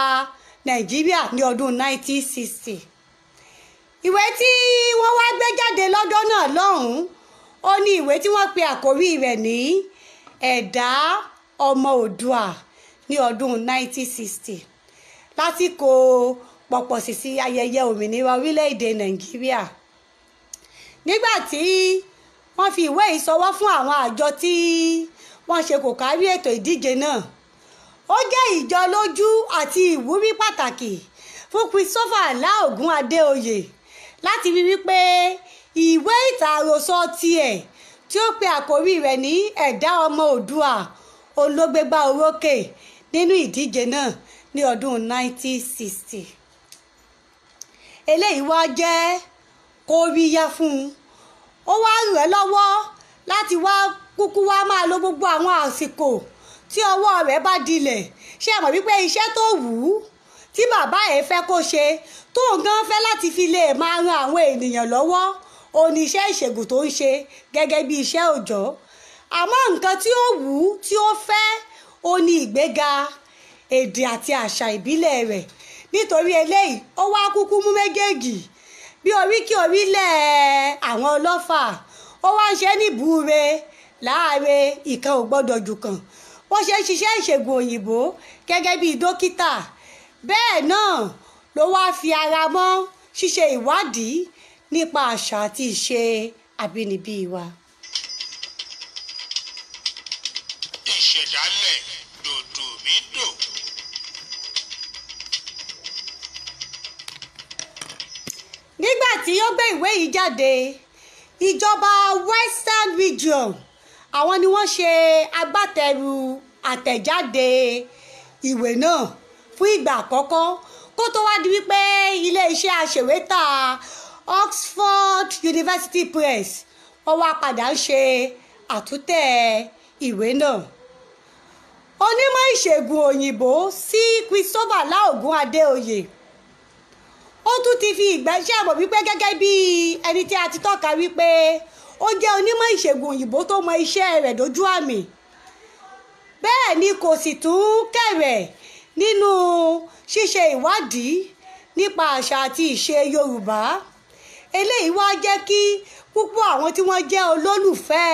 Nàìjíríà ní ọdún 1960. Ìwé tí wọ́n wá gbé jáde lọ́dọ́ náà lọ́hùn-ún, ó ní ìwé tí wọ́n pe àkórí rẹ̀ ní Ẹ̀dá Ọmọ Oòduà ní ọdún 1960 lásìkò pọ̀pọ̀ṣìṣì ayẹyẹ òmìnira orílẹ̀-èdè Nàìjíríà. Nígbà tí wọ́n fi ìwé yìí ṣọwọ́ fún àwọn àjọ tí wọ́n ṣe kò kárí ètò ìdíje náà, ó jẹ́ ìjọlójú àti ìwúrí pàtàkì fún Christopher Láògùn Adéoyè láti rí wípé ìwé ìtàn àròsọ tiẹ̀ tí ó pe àkórí rẹ̀ ní Ẹ̀dá Ọmọ Oòduà olóògbégbá orókè nínú ìdíje náà ní ọdún 1960. Eléyìí wá jẹ́ kóríyá fún un, ó wá ràn án lọ́wọ́ láti wá kúkú wá máa lo gbogbo àwọn àsìkò tí ọwọ́ rẹ̀ bá dilẹ̀. Ṣé ẹ mọ̀ wípé iṣẹ́ tó wù ú tí bàbá ẹ̀ fẹ́ kó ṣe, tóun gan fẹ́ láti fi lè máa ran àwọn ènìyàn lọ́wọ́, òun ni iṣẹ́ ìṣègùn tó ń ṣe gẹ́gẹ́ bí iṣẹ́ òòjọ́. Àmọ́ nǹkan tí ó wù ú tí ó fẹ́, ó ní ìgbéga èdè àti àṣà ìbílẹ̀ rẹ̀. Nítorí eléyìí, ó wá kúkú mú méjèèjì bí oríkì orílẹ̀ àwọn ọlọ́fà, ó wá ń ṣe ní ìbúre láàre, ìkan ò gbọ́dọ̀ jù kan. Ó ṣe ń ṣiṣẹ́ ìṣègùn òyìnbó gẹ́gẹ́ bí dókítà, bẹ́ẹ̀ náà ló wá fi ara mọ́ ṣíṣe ìwádìí nípa àṣà àti ìṣe àbínibí wa. Ìṣẹ̀dálẹ̀ dòdòmídò. Nígbà tí ó gbé ìwé yìí jáde, ìjọba Western Region àwọn ni wọ́n ṣe agbátẹrù àtẹ̀jáde ìwé náà fún ìgbà àkọ́kọ́, kó tó wá di wípé ilé-iṣẹ́ aṣèwétà Oxford University Press wọ́n wá padà ń ṣe àtúntẹ̀ ìwé náà. Onímọ̀ ìṣègùn òyìnbó sí Christopher Láògùn Adéoyè ó tún ti fi ìgbésẹ̀ mọ̀ wípé gẹ́gẹ́ bí ẹni tí a ti tọ́ka wípé ó jẹ́ onímọ̀ ìṣègùn òyìnbó tó mọ iṣẹ́ rẹ̀ dójú àmì, bẹ́ẹ̀ ni kò sì tún kẹ̀rẹ̀ nínú ṣíṣe ìwádìí nípa àṣà àti ìṣe Yorùbá. Eléyìí wá jẹ́ kí púpọ̀ àwọn tí wọ́n jẹ́ olólùfẹ́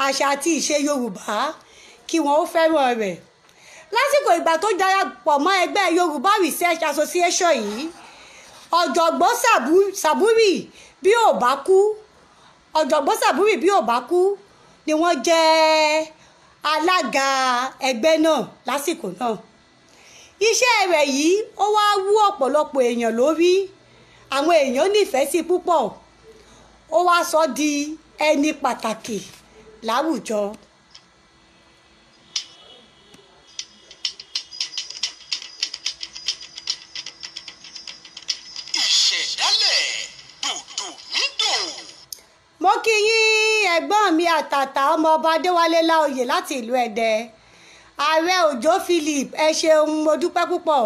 àṣà àti ìṣe Yorùbá kí wọ́n ó fẹ́ràn rẹ̀. Lásìkò ìgbà tó darapọ̀ mọ́ ẹgbẹ́ Yorùbá Research Association yìí, ọ̀jọ̀gbọ́n Sàbúrì bí ò bá kú, ọ̀jọ̀gbọ́n Sàbúrì bí ò bá kú ni wọ́n jẹ́ alága ẹgbẹ́ náà lásìkò náà. Iṣẹ́ rẹ̀ yìí ó wá wú ọ̀pọ̀lọpọ̀ èèyàn lórí Àwọn èèyàn nífẹ̀ẹ́ sí púpọ̀. Ó wá sọ di ẹni pàtàkì láwùjọ. Ìṣẹ̀dálẹ̀ dòdò mí dò. Mo kí yín ẹ̀gbọ́n mi àtàtà ọmọọba Adéwálé Láòyè láti ìlú Ẹdẹ, ààrẹ Òjó Philip, ẹ ṣeun, mo dúpẹ́ púpọ̀.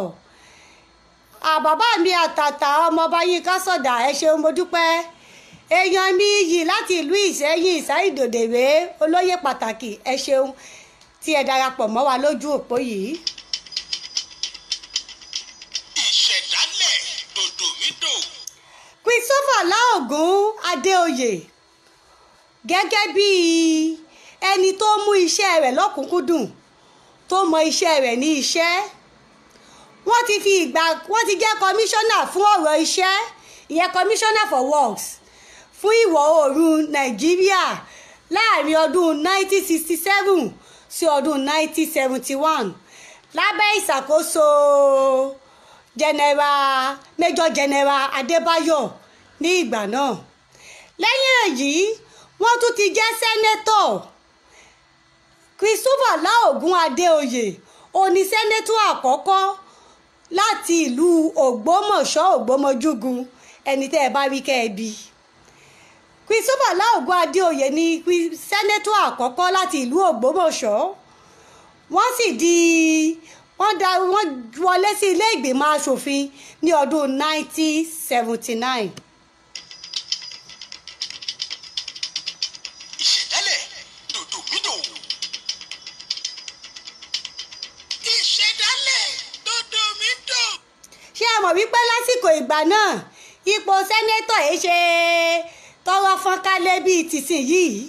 Àbàbá mi àtàtà ọmọọba Yínká Sọ̀dà, ẹ ṣeun, mo dúpẹ́. Èèyàn mi yìí láti ìlú Ìṣẹ́yìn Ìsáìdòdèrè, olóyè pàtàkì, ẹ ṣeun tí ẹ darapọ̀ mọ́ wa lójú òpó yìí. Ìṣẹ̀dálẹ̀ dòdò mí dò. Christopher Láògùn Adéoyè gẹ́gẹ́ bí ẹni tó mú iṣẹ́ rẹ̀ lọ́kùnkúndùn, tó mọ iṣẹ́ rẹ̀ ní iṣẹ́. Wọ́n ti fi ìgbà wọ́n ti jẹ́ kọmíṣánná fún ọ̀rọ̀ iṣẹ́, ìyẹn commissioner for works fún ìwọ̀ oòrùn Nàìjíríà láàrin ọdún 1967 sí ọdún 1971 lábẹ́ ìṣàkóso General Major General Adébáyọ̀ ní ìgbà náà. Lẹ́yìn èyí wọ́n tún ti jẹ́ sẹ́nẹ́tọ̀. Christopher Láògùn Adéoyè òní sẹ́nẹ́tọ̀ àkọ́kọ́ láti ìlú Ògbómọ̀ṣọ́ Ògbómọjúgun, ẹni tẹ́ ẹ bá rí kẹ́ ẹ bí. Christopher Láògùn Adéoyè ni sẹ́nẹ́tọ̀ àkọ́kọ́ láti ìlú Ògbómọ̀ṣọ́. Wọ́n sì di wọ́n da wọ́n wọlé sí ilé ìgbìmọ̀ asòfin ní ọdún 1979. Ìṣẹ̀dálẹ̀ dòdò mí dò. Ìṣẹ̀dálẹ̀ dòdò mí dò. Ṣé ẹ mọ̀ wípé lásìkò ìgbà náà ipò sẹ́nẹ́tọ̀ yìí ṣe tọrọ fọ́nkálẹ̀ bíi tìsín yìí?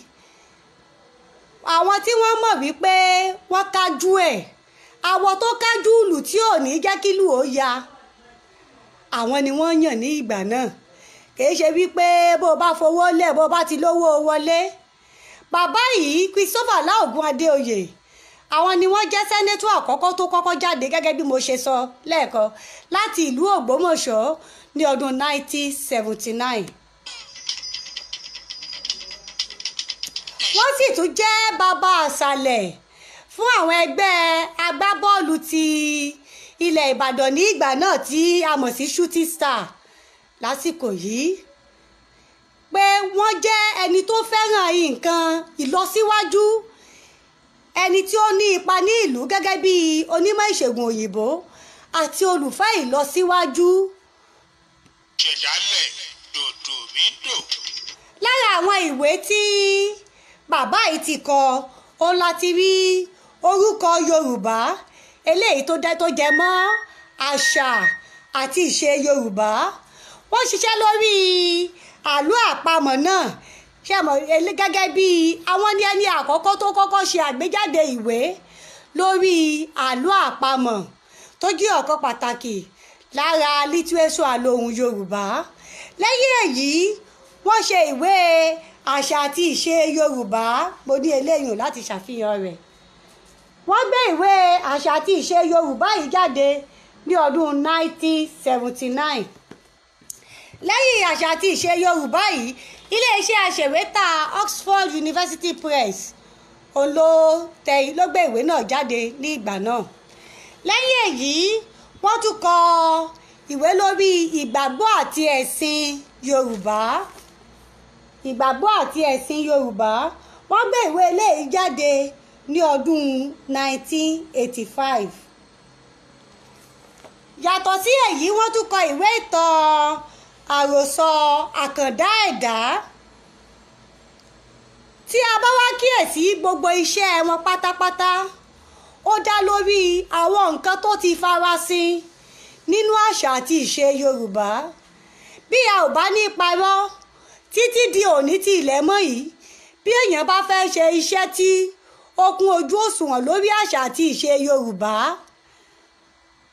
Àwọn tí wọ́n mọ̀ wípé wọ́n kájú ẹ̀, àwọn tó kájú ìlú tí ò ní jẹ́ kí ìlú ó ya, àwọn ni wọ́n yàn ní ìgbà náà. Kìí ṣe wípé bó o bá fowó lẹ̀, bó o bá ti lówó wọlé. Bàbá yìí Christopher Láògùn Adéoyè, àwọn ni wọ́n jẹ́ sẹ́nẹ́tọ̀ àkọ́kọ́ tó kọ́kọ́ jáde gẹ́gẹ́ bí mo ṣe sọ lẹ́ẹ̀kan láti ìlú Ògbómọ̀ṣọ́ ní ọdún 1979. Wọ́n sì tún jẹ́ bàbá àṣàlẹ̀ fún àwọn ẹgbẹ́ agbábọ́ọ̀lù ti ilẹ̀ Ìbàdàn ní ìgbà náà tí a mọ̀ sí Shooting Star lásìkò yìí, pé wọ́n jẹ́ ẹni tó fẹ́ràn nǹkan ìlọsíwájú, ẹni tí ó ní ipa ní ìlú gẹ́gẹ́ bí onímọ̀ ìṣègùn òyìnbó àti olùfẹ́ ìlọsíwájú. Ìṣẹ̀dálẹ̀ dòdò mí dò. Lára àwọn ìwé tí bàbá yìí ti kọ, òun láti rí orúkọ Yorùbá eléyìí tó dẹ́ tó jẹ mọ́ àṣà àti ìṣe Yorùbá. Wọ́n ṣiṣẹ́ lórí àlọ́ àpamọ̀ náà, ṣe mọ̀ gẹ́gẹ́ bí àwọn ní ẹni àkọ́kọ́ tó kọ́kọ́ ṣe àgbéjáde ìwé lórí àlọ́ àpamọ̀ tó jẹ́ ọ̀kan pàtàkì lára lítírésọ̀ àlòhùn Yorùbá. Lẹ́yìn èyí wọ́n ṣe ìwé àṣà àti ìṣe Yorùbá, mo ní eléyìí láti ṣàfihàn rẹ̀. Wọ́n gbé ìwé àṣà àti ìṣe Yorùbá yìí jáde ní ọdún 1979. Lẹ́yìn àṣà àti ìṣe Yorùbá yìí, iléeṣẹ́ aṣèwétà Oxford University Press òun ló tẹ ló gbé ìwé náà jáde ní ìgbà náà. Lẹ́yìn èyí wọ́n tún kọ ìwé lórí ìgbàgbọ́ àti ẹ̀sìn Yorùbá. Ìgbàgbọ́ àti ẹ̀sìn Yorùbá, wọ́n gbé ìwé eléyìí jáde ní ọdún 1985. Yàtọ̀ sí èyí wọ́n tún kọ ìwé ìtàn àròsọ àkàndá ẹ̀dá. Tí a bá wá kíyèsí gbogbo iṣẹ́ wọn pátápátá, ó dá lórí àwọn nǹkan tó ti farasin nínú àṣà àti ìṣe Yorùbá. Bí a ò bá ní parọ́, títí di òní tí ilẹ̀ mọ́ yìí, bí èèyàn bá fẹ́ ṣe iṣẹ́ tí ó kún ojú òṣùwọ̀n lórí àṣà àti ìṣe Yorùbá,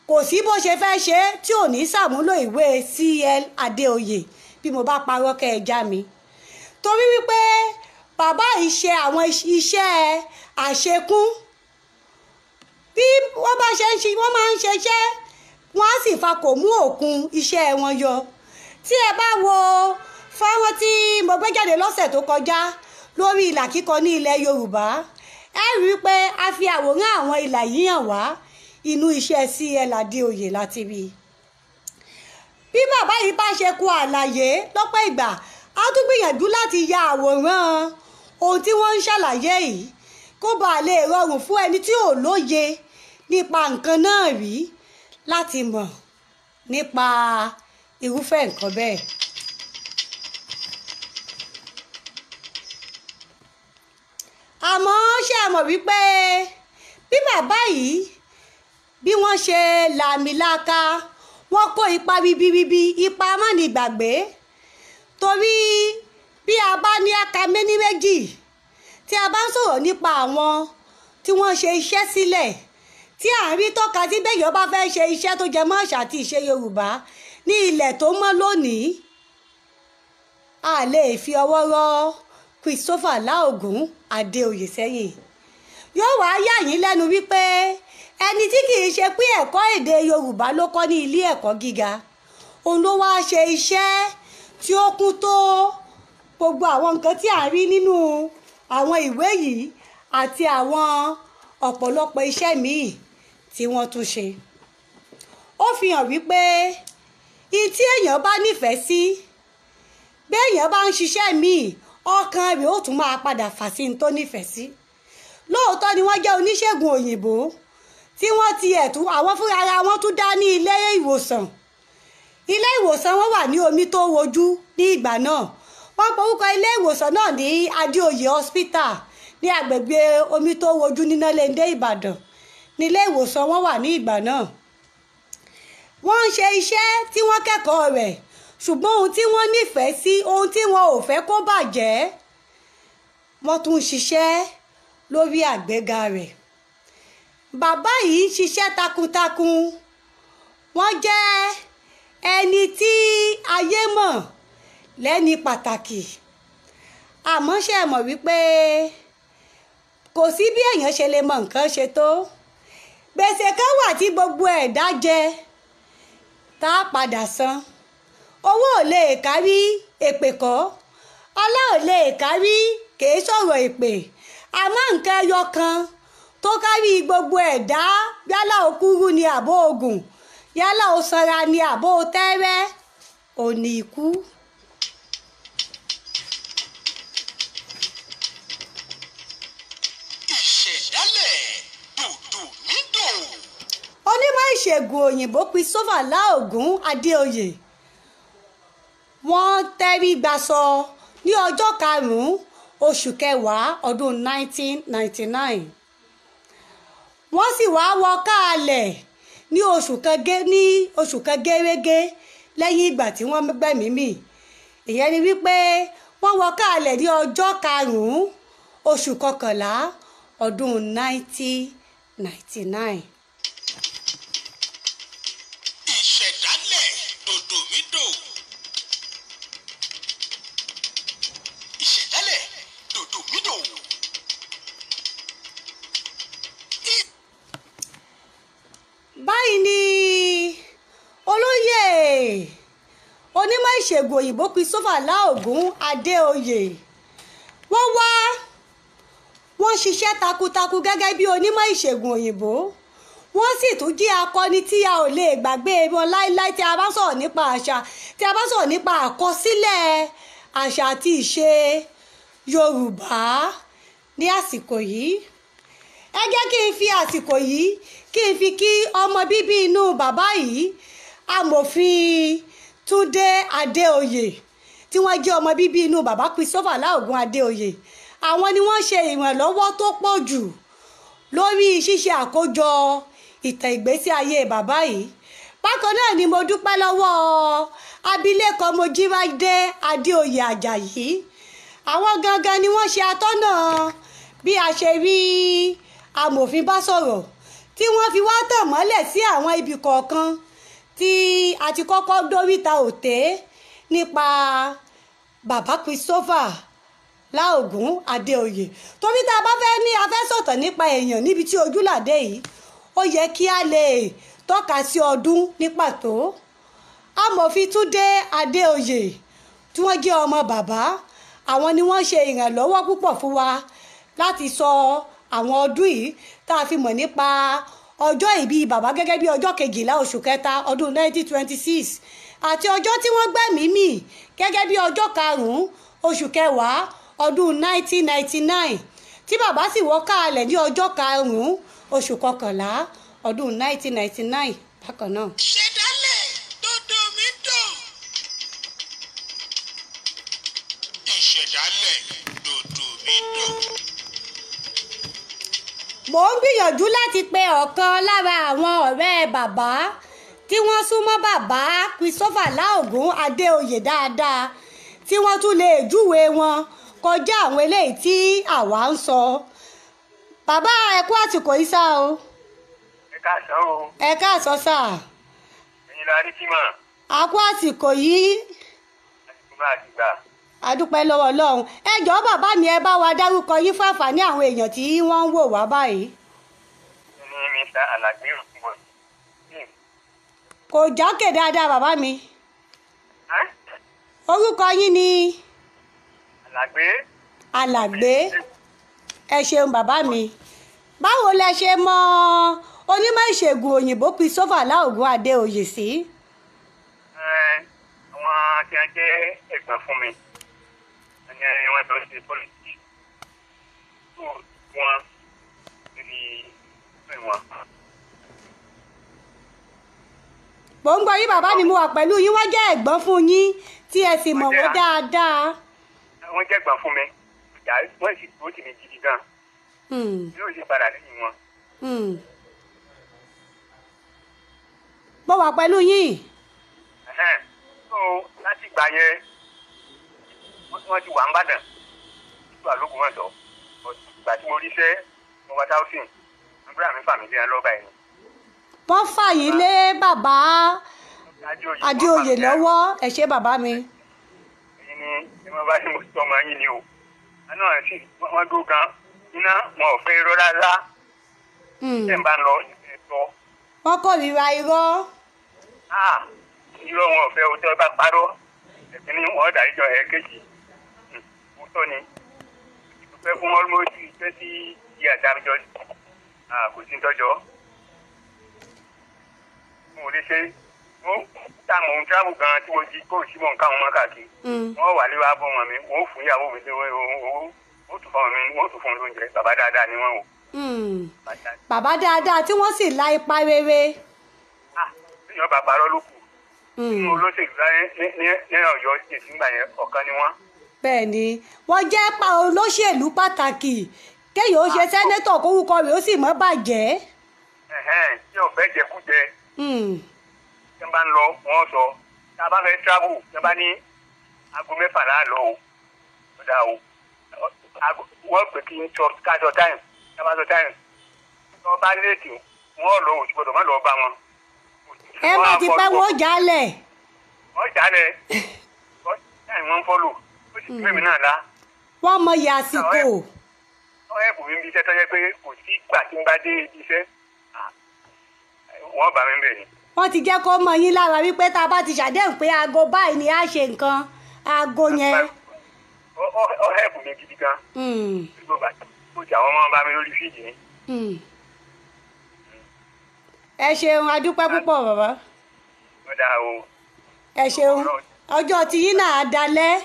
kò sí bó ṣe fẹ́ ṣe tí ò ní ṣàmúlò ìwé C.L. Adéoyè. Bí mo bá parọ́ kẹ́ ẹ já mi. Torí wípé bàbá yìí ṣe àwọn iṣẹ́ àṣekún. Bí wọ́n bá ṣe ń ṣe, wọ́n máa ń ṣiṣẹ́, wọ́n á sì fa kò mú òkun iṣẹ́ wọn yọ. Tí ẹ bá wo fọ́nrán tí mo gbé jáde lọ́sẹ̀ tó kọjá lórí ìlà kíkọ ní ilẹ̀ Yorùbá, ẹ rí i pé a fi àwòrán àwọn ìlà yìí hàn wá. Inú iṣẹ́ C.L. Adéoyè láti rí i. Bí bàbá yìí bá ṣe kọ àlàyé lọ́pọ̀ ìgbà, á tún gbìyànjú láti ya àwòrán ohun tí wọ́n ń ṣàlàyé yìí kó bàa lè rọrùn fún ẹni tí ò lóye nípa nǹkan náà rí láti mọ̀ nípa irúfẹ́ nǹkan bẹ́ẹ̀. Àmọ́ ṣé ẹ mọ̀ wípé bí bàbá yìí bí wọ́n ṣe làmìlaka, wọ́n kó ipa ribiribi, ipa mánigbàgbé. Torí bí a bá ní aka méní méjì, tí a bá ń sọ̀rọ̀ nípa àwọn tí wọ́n ṣe iṣẹ́ sílẹ̀, tí à ń rí tọ́ka tí bẹ́yọ̀ bá fẹ́ ṣe iṣẹ́ tó jẹ mọ́ àṣà àti ìṣe Yorùbá ní ilẹ̀ tó mọ́ lónìí, a lè fi ọwọ́ rọ́ Christopher Láògún Adéoyè sẹ́yìn. Yóò wá yà yín lẹ́nu wípé ẹni tí kì í ṣe pé ẹ̀kọ́ èdè Yorùbá ló kọ́ ní ilé ẹ̀kọ́ gíga, òun ló wá ṣe iṣẹ́ tí ó kún tó gbogbo àwọn nǹkan tí à ń rí nínú àwọn ìwé yìí àti àwọn ọ̀pọ̀lọpọ̀ iṣẹ́ míì tí wọ́n tún ṣe. Ó fi hàn wípé ihun tí èèyàn bá nífẹ̀ẹ́ sí, bí èèyàn bá ń ṣiṣẹ́ míì, ọkàn rẹ̀ ó tún máa padà fà sí ní tó nífẹ̀ẹ́ sí. Lóòótọ́ ni wọ́n jẹ́ oníṣègùn òyìnbó tí wọ́n ti ẹ̀tún àwọn fúnra ara wọn tún dá ní ilé ìwòsàn. Ilé ìwòsàn wọn wà ní omi tó wojú ní ìgbà náà. Wọ́n porúkọ ilé ìwòsàn náà ní Adéoyè Hospital ní agbègbè omi tó wojú ní Nálẹ́ndé Ìbàdàn ní ilé ìwòsàn wọn wà ní ìgbà náà. Wọ́n ń ṣe iṣẹ́ tí wọ́n kẹ́kọ̀ọ́ rẹ̀, ṣùgbọ́n ohun tí wọ́n nífẹ̀ẹ́ sí, ohun tí wọn ò fẹ́ kó bàjẹ́, wọ́n tún ń ṣiṣẹ́ lórí àgbéga rẹ̀. Bàbá yìí ń ṣiṣẹ́ takuntakun. Wọ́n jẹ́ ẹni tí ayé mọ̀ lẹ́ni pàtàkì. Àmọ́ ṣé ẹ mọ̀ wípé kò sí bí èèyàn ṣe lè mọ nǹkan ṣe tó. Gbèsè kan wà tí gbogbo ẹ̀dá jẹ tá a padà san. Owó ò lè kárí èpè kọ́, ọlá ò lè kárí kìí sọ̀rọ̀ èpè. Àmọ́ nǹkan ẹyọ kan tó kárí gbogbo ẹ̀dá, yálà ó kúrú ni àbó ògùn, yálà ó sanra ni àbó tẹ́rẹ́, ò ní ikú. Ìṣẹ̀dálẹ̀ dòdòmídò. Onímọ̀ ìṣègùn òyìnbó Christopher Láògún Adéoyè wọ́n tẹ́rí gbaṣọ ní ọjọ́ karùn-ún oṣù kẹwàá ọdún 1999. Wọ́n sì wá wọ káàlẹ̀ ní oṣù kan gẹ́rẹ́gẹ́ lẹ́yìn ìgbà tí wọ́n gbẹ̀mí mì. Ìyẹn ni wípé wọ́n wọ káàlẹ̀ ní ọjọ́ karùn-ún oṣù kọkànlá ọdún 1999. Ìṣẹ̀dálẹ̀ dòdòmídò. Ìṣẹ̀dálẹ̀ dòdòmídò. Báyìí ni olóyè onímọ̀ ìṣègùn òyìnbó Christopher Láògún Adéoyè wọ́n wá, wọ́n ṣiṣẹ́ takuntakun gẹ́gẹ́ bí onímọ̀ ìṣègùn òyìnbó. Wọ́n sì tún jẹ́ akọni tí a ò lè gbàgbé wọn láíláí tí a bá sọ̀rọ̀ nípa àṣà, tí a bá sọ̀rọ̀ nípa àkọsílẹ̀ àṣà àti ìṣe Yorùbá ní àsìkò yìí. Ẹ jẹ́ kí n fi àsìkò yìí kí n fi kí ọmọ bíbí inú bàbá yìí, Amòfin Túndé Adéoyè, tí wọ́n jẹ́ ọmọ bíbí inú bàbá Christopher Láògún Adéoyè. Àwọn ni wọ́n ṣe ìrànlọ́wọ́ tó pọ̀ jù lórí ṣíṣe àkójọ ìtàn ìgbésí ayé bàbá yìí. Bákan náà ni mo dúpẹ́ lọ́wọ́ abilékọ Mojíráidé Adéoyè Àjàyí. Àwọn gangan ni wọ́n ṣe atọ́nà bí a ṣe rí amòfin bá sọ̀rọ̀, tí wọ́n fi wá tàn mọ́lẹ̀ sí àwọn ibì kọ̀ọ̀kan tí a ti kọ́kọ́ dóríta òté nípa bàbá Christopher Láògún Adéoyè. Torí tá a bá fẹ́ ní a fẹ́ sọ̀tàn nípa èèyàn níbi tí ojúlàdé yìí, ó yẹ kí a lè tọ́ka sí ọdún ní pàtó. Amòfin Túndé Adéoyè tí wọ́n jẹ́ ọmọ bàbá, àwọn ni wọ́n ṣe ìrànlọ́wọ́ púpọ̀ fún wa láti sọ àwọn ọdún yìí tá a fi mọ̀ nípa ọjọ́ ìbí bàbá gẹ́gẹ́ bí ọjọ́ 12 oṣù kẹta ọdún 1926 àti ọjọ́ tí wọ́n gbẹ̀mí mì gẹ́gẹ́ bí ọjọ́ 5 oṣù kẹwàá ọdún 1999 tí bàbá sì wọ́ káàlẹ̀ ní ọjọ́ 5 oṣù kọkànlá ọdún 1999 bákan náà. Ìṣẹ̀dálẹ̀ dòdò mi dùn. Ìṣẹ̀dálẹ̀ dòdò mi dùn. Mò ń gbìyànjú láti pe ọ̀kan lára àwọn ọ̀rẹ́ bàbá tí wọ́n súnmọ́ bàbá Christopher Láògún Adéoyè dáadáa tí wọ́n tún lè júwe wọn kọjá àwọn eléyìí tí àwa ń sọ. Bàbá, ẹ kú àsìkò yìí sá o. Ẹ káàsán o. Ẹ káàsán sá. Ẹ̀yin la rí kí mà. A kú àsìkò yìí. Àsìkò máa ti gbà. A dúpẹ́ lọ́wọ́ Ọlọ́run. Ẹ jọ̀ọ́ bàbá mi, ẹ bá wa dárúkọ yín fún àǹfààní àwọn èèyàn tí wọ́n ń wò wá báyìí. Ní Mr. Alàgbé Òkúbọ̀. Kò jákè dáadáa bàbá mi. Orúkọ yín ni? Alàgbé. Alàgbé. Ẹ ṣeun bàbá mi. Báwo lẹ ṣe mọ onímọ̀ ìṣègùn òyìnbó Christopher Láògún Adéoyè sí? Àwọn tí wọ́n jẹ́ ẹ̀gbọ́n fún mi ní wọ́n jọ ṣe pọ́lìtì wọn níbi ìwọ̀n. Mò ń gbọ́ yín bàbá mi, mo wà pẹ̀lú yín. Wọ́n jẹ́ ẹ̀gbọ́n fún yín tí ẹ sì mọ̀ wọ́n dáadáa. Wọ́n jẹ́ ẹ̀gbọ́n fún mi, wọ́n sì dúró tì mí gidi gan. Yóò sì padà lẹ́yìn wọn. Mo wà pẹ̀lú yín. So láti ìgbà yẹn wọ́n ti wà ń bàdàn títí wà lókun mọ̀tọ́. Ìgbà tí mo ríṣẹ́ mo wá táwùsìn nígbà mi fà mí lé lọ́ba yẹn. Wọ́n fà yín lé bàbá Adéoyè lọ́wọ́. Ẹ ṣé bàbá mi. Èyí ni ẹ máa bá ní mo sọ ọmọ yín ni o. Àná sì wọ́n dúró gan iná wọn ò fẹ́ irọ́ rárá. Ṣé n bá ń lọ ẹ̀tọ́. Wọ́n kórìíra irọ́. Irọ́ wọn ò fẹ́ o, tẹ́ bá parọ́ ẹ̀kíní wọn dà ìjọ ẹ̀kejì. Òótọ́ ni ìdúpẹ́ fún almost 20 years àjọ kò sí tọ́jọ́. Mo lè ṣe mo tá mò ń travel gan tí mo di kó sí mò ń káwọn mọ́ káàkiri. Wọ́n wà lé wa bọ́ wọn mi, wọ́n fún ìyàwó mi lówó owó, wọ́n tún fún mi, wọ́n tún fún mi lóúnjẹ. Bàbá dáadáa ni wọ́n o. Bàbá dáadáa tí wọ́n sì la ipa rere. Ìyọ́ bàbá rọ́ ló kù. Nínú olóṣèlú láyé ní Ọ̀yọ́ ṣèṣì ń gbà yẹn, ọ̀kan ni wọ́n. Bẹ́ẹ̀ ni, wọ́n jẹ́ olóṣèlú pàtàkì. Kéèyàn ó ṣe sẹ́nẹ́tọ̀ kórúkọ rẹ̀ ó sì mọ́ bàjẹ́. Tí ò fẹ́ jẹkújẹ. Tí wọ́n bá ń lọ, wọ́n sọ tá a bá fẹ́ travel, tí wọ́n bá ní aago 6 láàlọ́ o, ó dáa o. Wọ́n pè kí n sọ ká sọ time, tá a bá sọ time, tí wọ́n bá léètì, wọ́n lọ òsì gbọ́dọ̀ má lọ bá wọn. Ẹ má ti pẹ́, wọ́n jálẹ̀. Wọ́n jálẹ̀, wọ́n ń fọ́lò, ó sì gbé mi náà lá. Wọ́n mọ iye àsìkò. Wọ́n ẹ̀bùn mi bí iṣẹ́ tó yẹ pé kò sí ìgbà tí n bá dé ibi iṣẹ́, wọ́n bá mi bẹ̀ ni. Wọ́n ti jẹ́ kó mọ yín lára wípé tá a bá ti ṣàdéhùn pé aago báyìí ni a ṣe nǹkan, aago yẹn. Ó ẹ̀bùn mi gidi gan. Gbogbo àti àwọn ọmọ bá mi lórí fíìdì ni. Ẹ ṣeun, a dúpẹ́ púpọ̀ bàbá. Ẹ ṣeun, ọjọ́ tí yín náà dalẹ̀.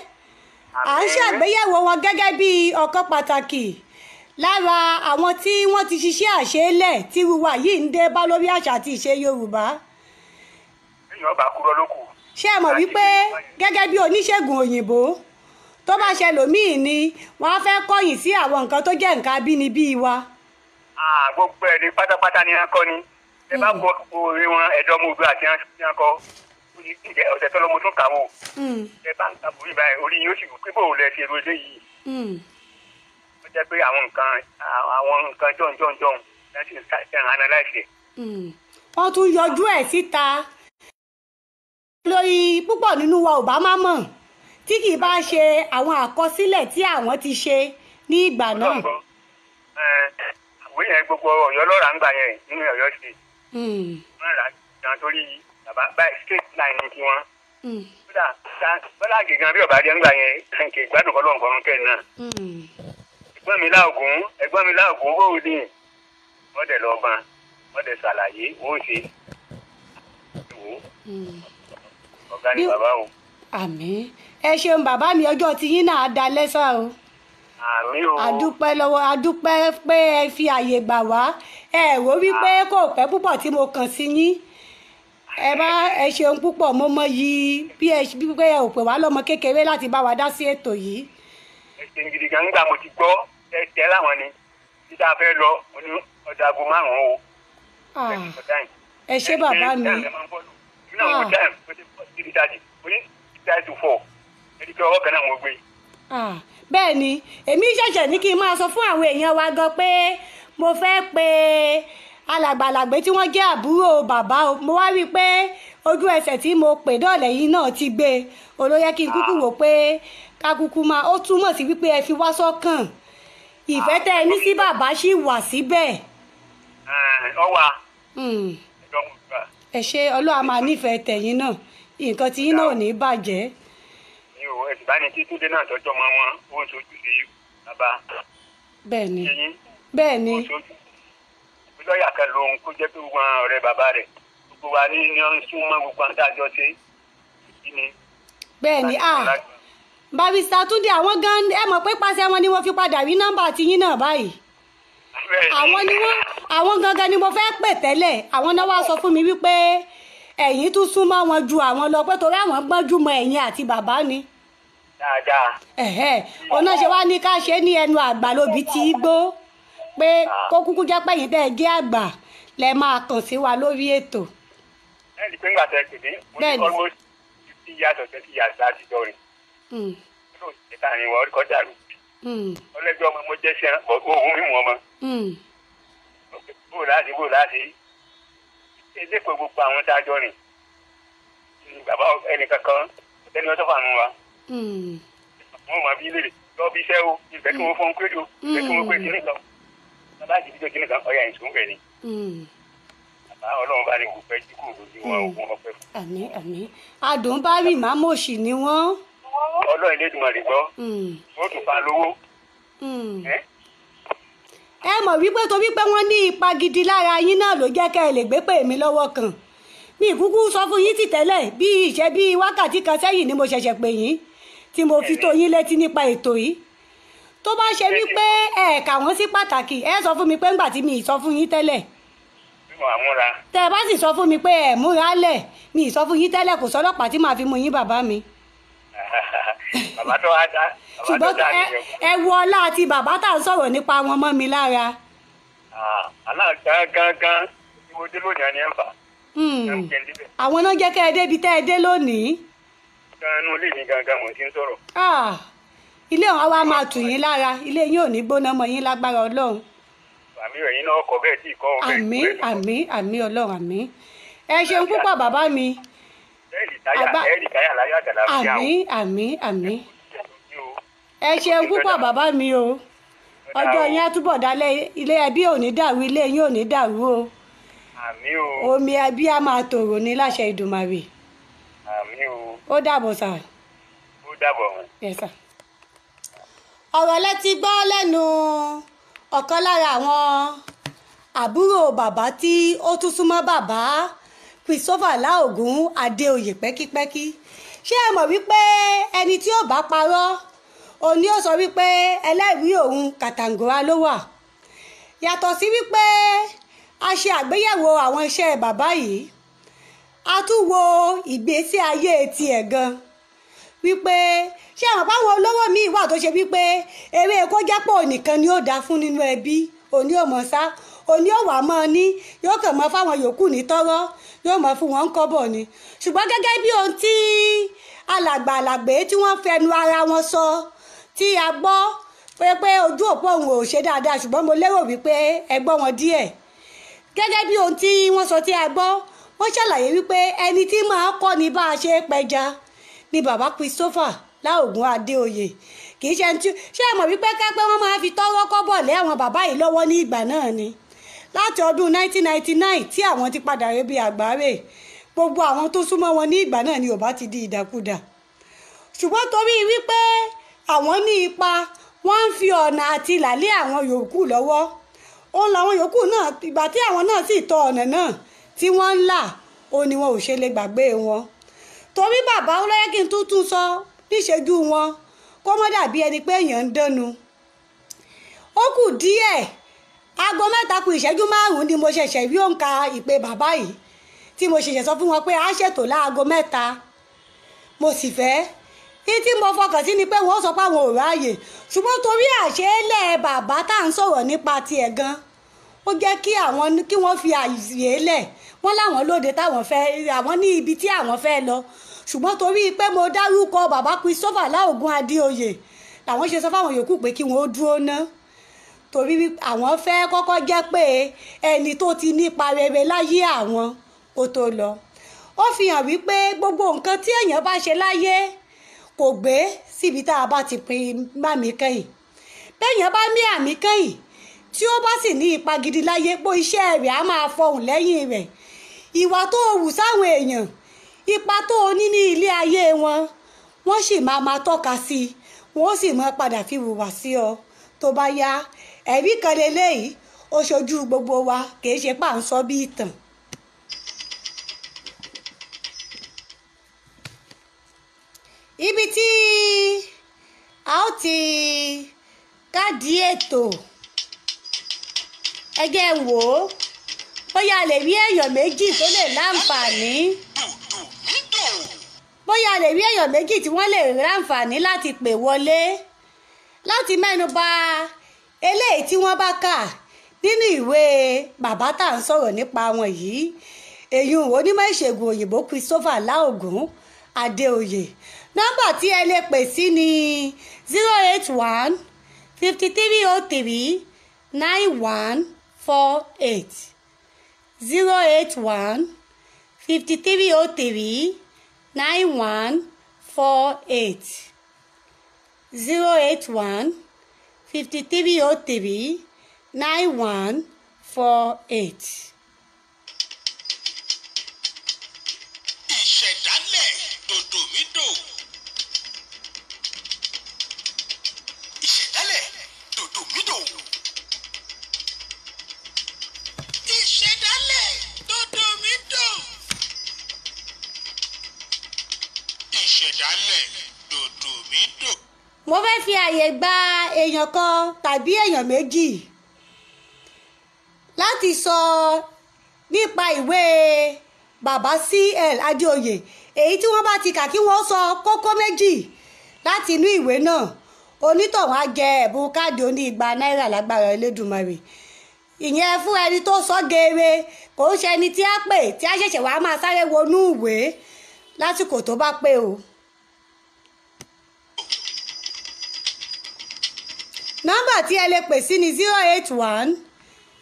À ń ṣàgbéyẹ̀wò wọn gẹ́gẹ́ bí ọ̀kan pàtàkì lára àwọn tí wọ́n ti ṣiṣẹ́ àṣeélẹ̀ tí wíwà yìí ń dé bá lórí àṣà àti ìṣe Yorùbá. Ṣé ẹ mọ̀ wípé gẹ́gẹ́ bí oníṣègùn òyìnbó tó bá ṣẹlòmíì ni wọ́n á fẹ́ kọ̀yìn sí àwọn nǹkan tó jẹ́ nǹkan abínibí wa. Gbogbo ẹ̀ ní pátápátá ni wọ́n kọ́ ni. Ẹ bá kọ orí wọn ẹ̀dọ́ ọmọ òdu àti ẹ̀kọ́ ọ̀sẹ̀ tó lọ́mọ tún kà wò. Ẹ bá ń ta bòmí báyìí, orí yóò sì wù pé bò lẹ ṣe ru eléyìí. Ó jẹ́ pé àwọn nǹkan jọ̀ǹjọ̀ǹjọ̀ǹ láti ṣe analyse. Wọ́n tún yọjú ẹ̀ síta lórí púpọ̀ nínú wa ò bá má mọ̀ tí kì í bá ṣe àwọn àkọsílẹ̀ tí àwọn ti ṣe ní ìgbà náà. Àwọn yẹn gbogbo Ọ̀yọ́ lọ́ra ń gbà yẹn nínú Ọ̀yọ́ ṣe. Wọ́n rà á torí Bàbá báyìí straight line ní tiwọn. Kódà Bọ́lá Àgè gan bí ọ̀bá rí ńgbà yẹn kì í gbádùn kọ́ lóun kọ́run kẹ́rin náà. Ẹ̀gbọ́n mi láògùn, ẹ̀gbọ́n mi láògùn ó ní. Wọ́n dẹ̀ lọ ban, wọ́n dẹ̀ ṣàlàyé, wọ́n ṣe. Ọ̀gá ni bàbá o. Àmín. Ẹ ṣeun bàbá mi, ọjọ́ tí yín náà da lẹ́sà o. Àmín o. Àdúpẹ́ lọ́wọ́, àdúpẹ́ pé ẹ fi àyè gbà wá. Ẹ wò wípé kò pẹ́ púpọ̀ tí mo kàn sí yín. Ẹ bá ẹ ṣeun púpọ̀, mo mọ yìí bí ẹ bí pé ẹ ò pè wá lọ́mọ kékeré láti bá wa dá sí ètò yìí. Ẹ ṣeun gidi gan, nígbà mo ti gbọ́ ẹ tẹ́ láwọn ni títà fẹ́ lọ, mo ní ọjà aago 5 o. Ẹ ṣé bàbá mi. Bẹ́ẹ̀ ni, èmi ṣẹ̀ṣẹ̀ ní kí n máa sọ fún àwọn èèyàn wa gan pé mo fẹ́ pe alàgbàlagbé tí wọ́n jẹ́ àbúrò bàbá o. Mo wá rí i pé ojú ẹsẹ̀ tí mo pè dọ̀lẹ́ yìí náà ti gbé e. Olóyè kí n kúkú wò pé kákúkú máa ó túmọ̀ sí wípé ẹ fi wá sọ́kàn. Ìfẹ́ tẹ́ ẹ ní sí bàbá ṣì wà síbẹ̀. Ọwà. Ẹ ṣé, Ọlọ́run máa nífẹ̀ẹ́ tẹ̀yìn náà, nǹkan tí yín náà ò ní bàjẹ́. Mi ò ẹ̀sìn bá ní kí Túndé náà tọ́jú ọmọ wọn, ó ń sojú sí bàbá. Bẹ́ẹ̀ni. Bẹ́ẹ̀ni. Lọ́ọ̀yà kan lòun kó jẹ́ pé gbogbo àwọn ọ̀rẹ́ bàbá rẹ̀ gbogbo wa ní ní wọ́n ń sún mọ́ gbogbo àwọn tájọ́ ṣe. Bẹ́ẹ̀ni, Barrister Túndé àwọn gan ẹ mọ̀ pé pàṣẹ wọn ni wọ́n fi padà rí nọ́mbà tiyín náà báyìí. Àwọn ni wọ́n, àwọn gangan ni mo fẹ́ pè tẹ́lẹ̀, àwọn náà wá sọ fún mi wípé ẹ̀yin tún súnmọ́ wọn ju àwọn lọ pé torí àwọn gbọ́njú mọ ẹ̀yin àti bàbá ni. Dáadáa. Ọ̀nà ṣe wá ní ká ṣe ní ẹnu àgbà lóbi tí í gbó pé kó kúkú jẹ́ pé ẹ̀yin tẹ́ ẹ jẹ́ àgbà lẹ máa kàn sí wa lórí ètò. Ẹ ní pé ńgbà tẹ pè mí, mo ní almost 50 years or 20 years láti jọ rìn. Ìta ni wọ́n kọjá rò. Ọlẹ́jọ́ ọmọ mo jẹ́ sí ohun mímu ọmọ. Bó láti bó láti elépo gbogbo àwọn tá a jọ rìn. Bàbá ẹnìkankan ẹni ọtọ́ fàánù wa. Wọ́n máa bí léèrè lọ bí iṣẹ́ o, ìfẹ́ kí wọ́n fọ́n pé o, ìfẹ́ kí wọ́n pé kíní kan. Bàbá àti ìdíjọ́ kíní kan ọ̀yà ìṣòwò rẹ̀ ni. Bàbá Ọlọ́run bá ní kò pẹ́ jí kò lójú wọn ògùn ọpẹ́ fún. Àmín àmín. Adùn bá rì má mòṣì ni wọ́n. Ọlọ́run Elédùmarè gbọ́. Ó tún fa lówó. Ẹ mọ̀ wípé torí pé wọ́n ní ipa gidi lára yín náà ló jẹ́ kẹ́ ẹ lè gbé pè mí lọ́wọ́ kan. Mi kúkú sọ fún yín ti tẹ́lẹ̀ bí ìṣe bí wákàtí kan sẹ́yìn ni mo ṣẹ̀ṣẹ̀ pè yín tí mo fi tó yín létí nípa ètò yìí. Tó bá ṣe wípé ẹ kà wọ́n sí pàtàkì, ẹ sọ fún mi pé ńgbà tí mi ì sọ fún yín tẹ́lẹ̀. Tẹ́ ẹ bá sì sọ fún mi pé ẹ múra lẹ̀, mi ì sọ fún yín tẹ́lẹ̀, kò sọ́lọ́pàá tí màá fi mú yín bàbá mi. Bàbá tó wá dá. Ṣùgbọ́n ẹ wo ọlá àti bàbá tá à ń sọ̀rọ̀ nípa wọn mọ́ mi lára. Àná gangan tí mo dé lónìí ni ẹ ń fà. Àwọn náà jẹ́ kẹ́ ẹ débi tẹ́ ẹ dé lónìí. Inú ilé mi gangan mo ti ń sọ̀rọ̀. Ilé ọ̀hún wa máa tù yín lára, ilé yín ò ní gbóná mọ́ yín lágbára Ọlọ́run. Àmín, ẹ̀yin náà kọ̀ bẹ́ẹ̀ tí ì kọ́ ọ̀bẹ. Àmín àmín àmín Ọlọ́run àmín. Ẹ ṣeun púpọ̀ bàbá mi. Ẹ̀ẹ́dì táyà láyọ̀ àtàlà fi àwọn. Àmín àmín àmín. Ẹ ṣeun púpọ̀ bàbá mi o. Ọjọ́ yín á túbọ̀ dálẹ̀, ilé ẹbí ò ní dàrú, ilé yín ò ní dàrú o. Àmín o. Omi ẹbí á máa tòrò ní láṣẹ Ìdùmarè. Àmín o. Ó dàbọ̀ sà. Ó dàbọ̀. Yes sà. Ọ̀rọ̀ lẹ ti gbọ́ lẹ́nu ọ̀kan lára àwọn àbúrò bàbá tí ó tún súnmọ́ bàbá Christopher Láògùn Adéoyè pẹ́kípẹ́kí. Ṣé ẹ mọ̀ wípé ẹni tí ó bá parọ́ òní ó sọ wípé ẹlẹ́rìí òun kàtàǹgòrà ló wà. Yàtọ̀ sí wípé a ṣe àgbéyẹ̀wò àwọn iṣẹ́ bàbá yìí, a tún wo ìgbésí ayé tiẹ̀ gan wípé ṣé àwọn báwọn olówó míì wà tó ṣe wípé eré kó jẹ́pọ̀ nìkan ni ó dáa fún nínú ẹbí, òní ò mọ̀ sá, òní ò wà mọ́ ní, yóò kàn mọ́ fáwọn yòókù ní tọ́rọ́, yóò mọ́ fún wọn kọ́bọ̀ ni. Ṣùgbọ́n gẹ́gẹ́ bí ohun tí alàgbà alàgbé tí wọ́n fẹnu ara wọn sọ tí a gbọ́ pé ojú òpó òun ò ṣe dáadáa, ṣùgbọ́n mo lérò wípé ẹ gbọ́ wọn díẹ̀. Gẹ́gẹ́ bí ohun tí wọ́n sọ tí a gbọ́, wọ́n ṣàlàyé wípé ẹni tí máa kọ́ ni bá a ṣe é pẹja ni bàbá Christopher Láògùn Adéoyè. Kì í ṣe ẹni tí ṣé ẹ mọ̀ wípé kápẹ́ wọ́n máa fi tọ́wọ́ kọ́bọ̀ lé àwọn bàbá yìí lọ́wọ́ ní ìgbà náà ni. Láti ọdún 1999 tí àwọn ti padà rẹ̀ bí àgbáre, Gbogbo àwọn tó súnmọ́ wọn ní ìgbà náà ni ò bá ti di ìdàkudà. Ṣùgbọ́n torí wípé àwọn ní ipa, wọ́n ń fi ọ̀nà àti ìlàlẹ́ àwọn yòókù lọ́wọ́. Ó làwọn yòókù náà, ìgbà tí àwọn náà sì tọ ọ̀nà náà tí wọ́n ń là, ó ní wọn ò ṣe lè gbàgbé wọn. Torí bàbá ó lọ́yẹ́ kí n tún sọ níṣẹ́jú wọn kó mọ́ dàbí ẹni pé èèyàn ń dánu. Ó kù díẹ̀, 3:55 ni mo ṣẹ̀ṣẹ̀ rí òǹkà ìpè bàbá yìí tí mo ṣẹ̀ṣẹ̀ sọ fún wọn pé a ṣètò láago 3. Mo sì fẹ́ tí mo fọkàn sí ni pé wọ́n sọ pé àwọn ò ráàyè, ṣùgbọ́n torí àṣeélẹ̀ bàbá tá à ń sọ̀rọ̀ nípa tiẹ̀ gan, ó jẹ́ kí àwọn kí wọ́n fi àyè lẹ̀. Wọ́n láwọn lóde táwọn fẹ́, àwọn ní ibi tí àwọn fẹ́ lọ, ṣùgbọ́n torí pé mo dárúkọ bàbá Christopher Láògùn Adéoyè làwọn ṣe sọ fáwọn yòókù pé kí wọ́n ó dúró ná, torí àwọn fẹ́ kọ́kọ́ jẹ́ pé ẹni tó ti nípa rere láyé àwọn kó tó lọ. Ó fi hàn wípé gbogbo nǹkan tí èèyàn bá ṣe láyé kò gbé síbi tá a bá ti pin màmí kẹ́yìn. Bẹ́ẹ̀yàn bá mí àmì kẹ́yìn tí ó bá sì ní ipa gidi láyé, bó iṣẹ́ rẹ̀ á máa fọhùn lẹ́yìn rẹ̀. Ìwà tó wù sáwọn èèyàn, ipa tó o ní ní ilé ayé wọn, wọ́n sì máa máa tọ́ka sí i, wọ́n sì máa padà fi hùwà sí ọ tó bá yá. Ẹ̀rí kan leléyìí, ó ṣojú gbogbo wa, kì í ṣe pà ń sọ bí ìtàn. Ibi tí a ó ti kádìí ètò, ẹ jẹ́ n wò ó bóyá a lè rí èèyàn méjì tó lè láǹfààní, bóyá a lè rí èèyàn méjì tí wọ́n lè láǹfààní láti pè wọlé láti mẹ́nu bà eléyìí tí wọ́n bá kà nínú ìwé bàbá tá à ń sọ̀rọ̀ nípa wọn yìí, èyí onímọ̀ ìṣègùn òyìnbó Christopher Láògùn Adéoyè. Nọ́mbà tí ẹ lè pè sí ni 081 53 03 9148, 081 53 03 9148, 081 53 03 9148. Ìṣẹ̀dálẹ̀ dòdòmídò. Ìṣẹ̀dálẹ̀ dòdòmídò. Ìṣẹ̀dálẹ̀ dòdòmídò. Ìṣẹ̀dálẹ̀ dòdòmídò. Mo fẹ́ fi àyè gba èèyàn kan tàbí èèyàn méjì láti sọ nípa ìwé bàbá C.L. Adéoyè, èyí tí wọ́n bá ti kà kí wọ́n sọ kókó méjì láti inú ìwé náà. Onítọ̀hún á jẹ ẹ̀bùn káàdì oní 2 náírà lágbára Elédùmarè. Ìyẹn fún ẹni tó sọ geere, kò ń ṣe ẹni tí á pè tí á ṣẹ̀ṣẹ̀ wàá máa sáré wọnú ìwé lásìkò tó bá pé o. Nọ́mbà tí ẹ lè pè sí ni 081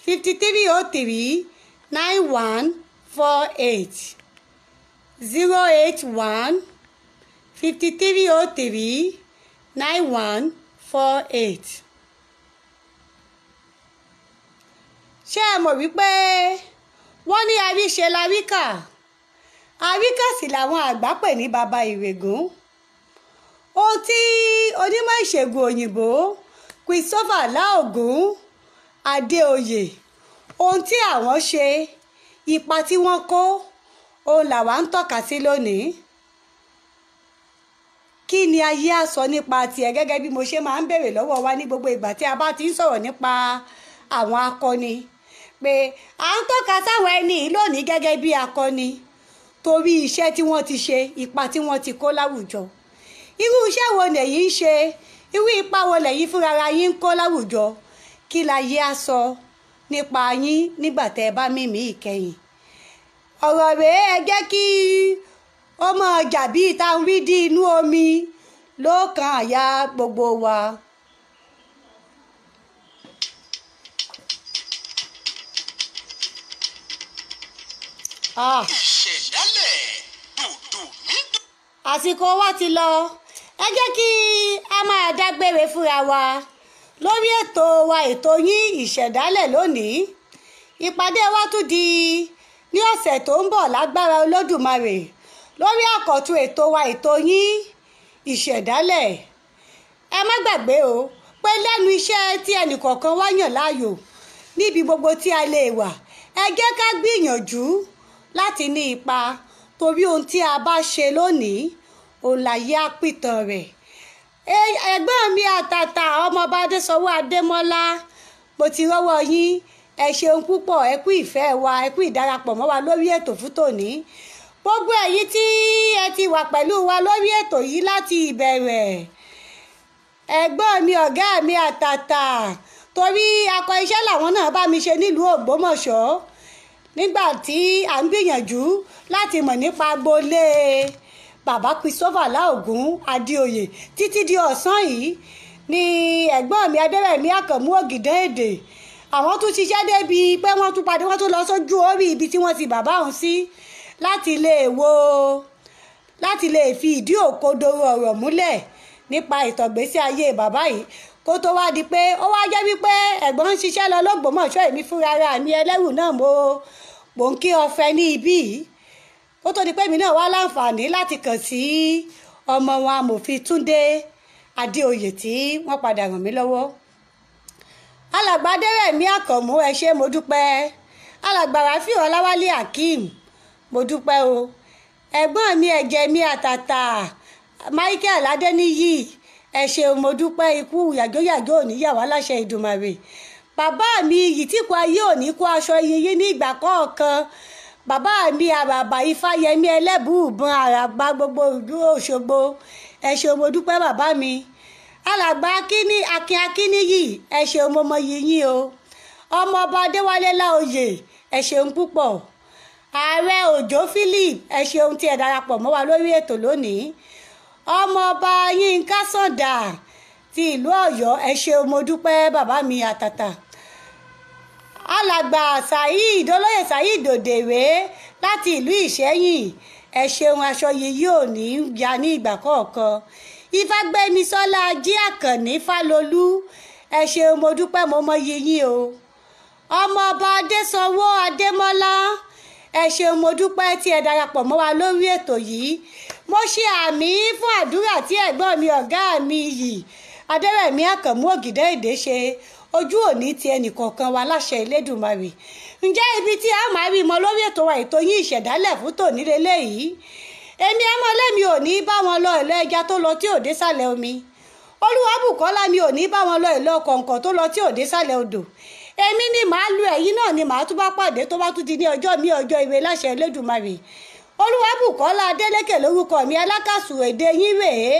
53 03 9148, 081 53 03 9148. Ṣé ẹ mọ̀ wípé wọ́n ní àríṣe laríkà, àríkà sì làwọn àgbà pè ní baba ìrègùn. Ohun tí onímọ̀ ìṣègùn òyìnbó Christopher Láògùn Adéoyè, ohun tí àwọn ṣe, ipa tí wọ́n kó, òun làwa ń tọ́ka sí lónìí. Kí ni ayé á sọ nípa tiẹ̀? Gẹ́gẹ́ bí mo ṣe máa ń béèrè lọ́wọ́ wa ní gbogbo ìgbà tí a bá ti ń sọ̀rọ̀ nípa àwọn akọni, pé à ń tọ́ka sáwọn ẹni lónìí gẹ́gẹ́ bí akọni torí iṣẹ́ tí wọ́n ti ṣe, ipa tí wọ́n ti kó láwùjọ. Irú iṣẹ́ wo lẹ̀yin ń ṣe? Irú ipa wo lẹ̀yin fúnra yín ń kó láwùjọ? Kí láyé á sọ nípa yín nígbà tẹ́ ẹ bá mímí ìkẹyìn? Ọ̀rọ̀ rèé, ẹ jẹ́ kí ó mọ ọjà bíi táwọn wí dí inú omi ló kan àyà gbogbo wa. Ìṣẹ̀dálẹ̀ dòdòmídò. Àsìkò wa ti lọ, ẹ jẹ́ kí a máa dágbére fúnra wa lórí ètò wa, ètò yín Ìṣẹ̀dálẹ̀ lónìí. Ìpàdé wa tún di ní ọ̀sẹ̀ tó ń bọ̀ lágbára Olódùmarè lórí àkọ́tún ètò wa ètò yín Ìṣẹ̀dálẹ̀. Ẹ má gbàgbé o pé lẹ́nu iṣẹ́ tí ẹnìkọ̀ọ̀kan wá yàn láàyò níbi gbogbo tí a lè wà, ẹ jẹ́ ká gbìyànjú láti ní ipa, torí ohun tí a bá ṣe lónìí òun láyé á pìtàn rẹ̀. Ẹ̀gbọ́n mi àtàtà ọmọọba Adésanwó Adémọ́lá, mo ti rọ́wọ́ yín, ẹ ṣeun púpọ̀, ẹ kú ìfẹ́ wa, ẹ kú ìdarapọ̀ mọ́ wa lórí ètò fún tòní. Gbogbo ẹ̀yin tí ẹ ti wà pẹ̀lú wa lórí ètò yìí láti ìbẹ̀rẹ̀, ẹ̀gbọ́n mi ọ̀gá mi àtàtà, torí akọ iṣẹ́ làwọn náà bá mi ṣe nílùú Ògbómọ̀ṣọ́ nígbà tí à ń gbìyànjú láti mọ̀ nípa agboolé bàbá Christopher Láògún Adéoyè títí di ọ̀sán yìí ni ẹ̀gbọ́n mi Adérẹ̀mí Àkànmú Ògìdán Èdè. Àwọn tún ṣiṣẹ́ débi pé wọ́n tún padà, wọ́n tún lọ sójú orí ibi tí wọ́n ti bàbá òun sí láti lè wo, láti lè fi ìdí òkodoro ọ̀rọ̀ múlẹ̀ nípa ìtọ̀gbésí ayé bàbá yìí, kó tó wá di pé ó wá jẹ́ wípé ẹ̀gbọ́n ń ṣiṣẹ́ lọ l'Ógbómọ̀ṣọ́, èmi fúnra ra mi ẹlẹ́rù náà mo ń kí ọ̀fẹ́ ní ibí yìí, kó tó di pé èmi náà wá láǹfààní láti kàn sí ọmọ wọn amòfin Túndé Adéoyè tí wọ́n padà ràn mí lọ́wọ́. Alàgbà Adérẹ̀mí Àkànmú, ẹ ṣé mo dúpẹ́. Alàgbà Rafiu Ọláwálé Akeem, mo dúpẹ́ o. Ẹ̀gbọ́n mi ẹ̀jẹ̀ mi àtàtà Michael Adéníyì, ẹ ṣeun mo dúpẹ́. Ikú yàjóyàjó ò ní yà wá láṣẹ Ìdùmarè. Bàbá mi iyì tí kò ayé ò ní kó aṣọ iyì ní ìgbà kọ̀ọ̀kan. Bàbá mi àràbà Ifáyẹmí ẹlẹ́bùúbọn àràbà gbogbo ìlú Òṣogbo, ẹ ṣeun mo dúpẹ́ bàbá mi. Alàgbà Akíní Akin Akíníyì, ẹ ṣeun mo mọyì yín o. Ọmọọba Adéwálé Láòyè, ẹ ṣeun púpọ̀. Ààrẹ Òjó Philip, ẹ ṣeun tí ẹ darapọ̀ mọ́ wa lórí ètò lónìí. Ọmọọba Yínká Sàndà ti ìlú Ọ̀yọ́, ẹ ṣeun mo dúpẹ́ bàbá mi àtàtà. Alàgbà Saheed Olóyè Saheed Òdèrè láti ìlú Ìṣẹ́yìn, ẹ ṣeun, aṣọ yìí yóò ní ya ní ìgbà kọ̀ọ̀kan. Ifágbémisọ́lá Jí Àkànní Fálolú, ẹ ṣeun mo dúpẹ́, mo mọyì yín o. Ọmọọba Adésanwó Adémọ́lá, ẹ ṣeun mo dúpẹ́ tí ẹ darapọ̀ mọ́ wa lórí ètò yìí. Mo ṣe àmì fún àdúrà tí ẹ̀gbọ́n mi ọ̀gá mi yìí Adérẹ̀mí Àkànmú Ògìdán Èdè ṣe, ojú òní ti ẹnìkọ̀ọ̀kan wa láṣẹ Elédùmarè. Ǹjẹ́ ibi tí a máa rí mọ lórí ètò wa ètò yín Ìṣẹ̀dálẹ̀ fún tòní leléyìí. Èmi ẹmọlẹ́mi ò ní bá wọn lọ ìlọ ẹja tó lọ tí ò dé sàlẹ̀ omi. Olúwabùkọ́lá mi ò ní bá wọn lọ ìlọ kọ̀ǹkọ̀ tó lọ tí ò dé sàlẹ̀ odò. Èmi ni màá lu ẹ̀yin náà ni màá tún bá pàdé tó bá tún di ní ọjọ́ mi ọjọ́ ire láṣẹ Elédùmarè. Olúwabùkọ́lá Adélékè lórúkọ mi, alákàsù èdè yín rèé.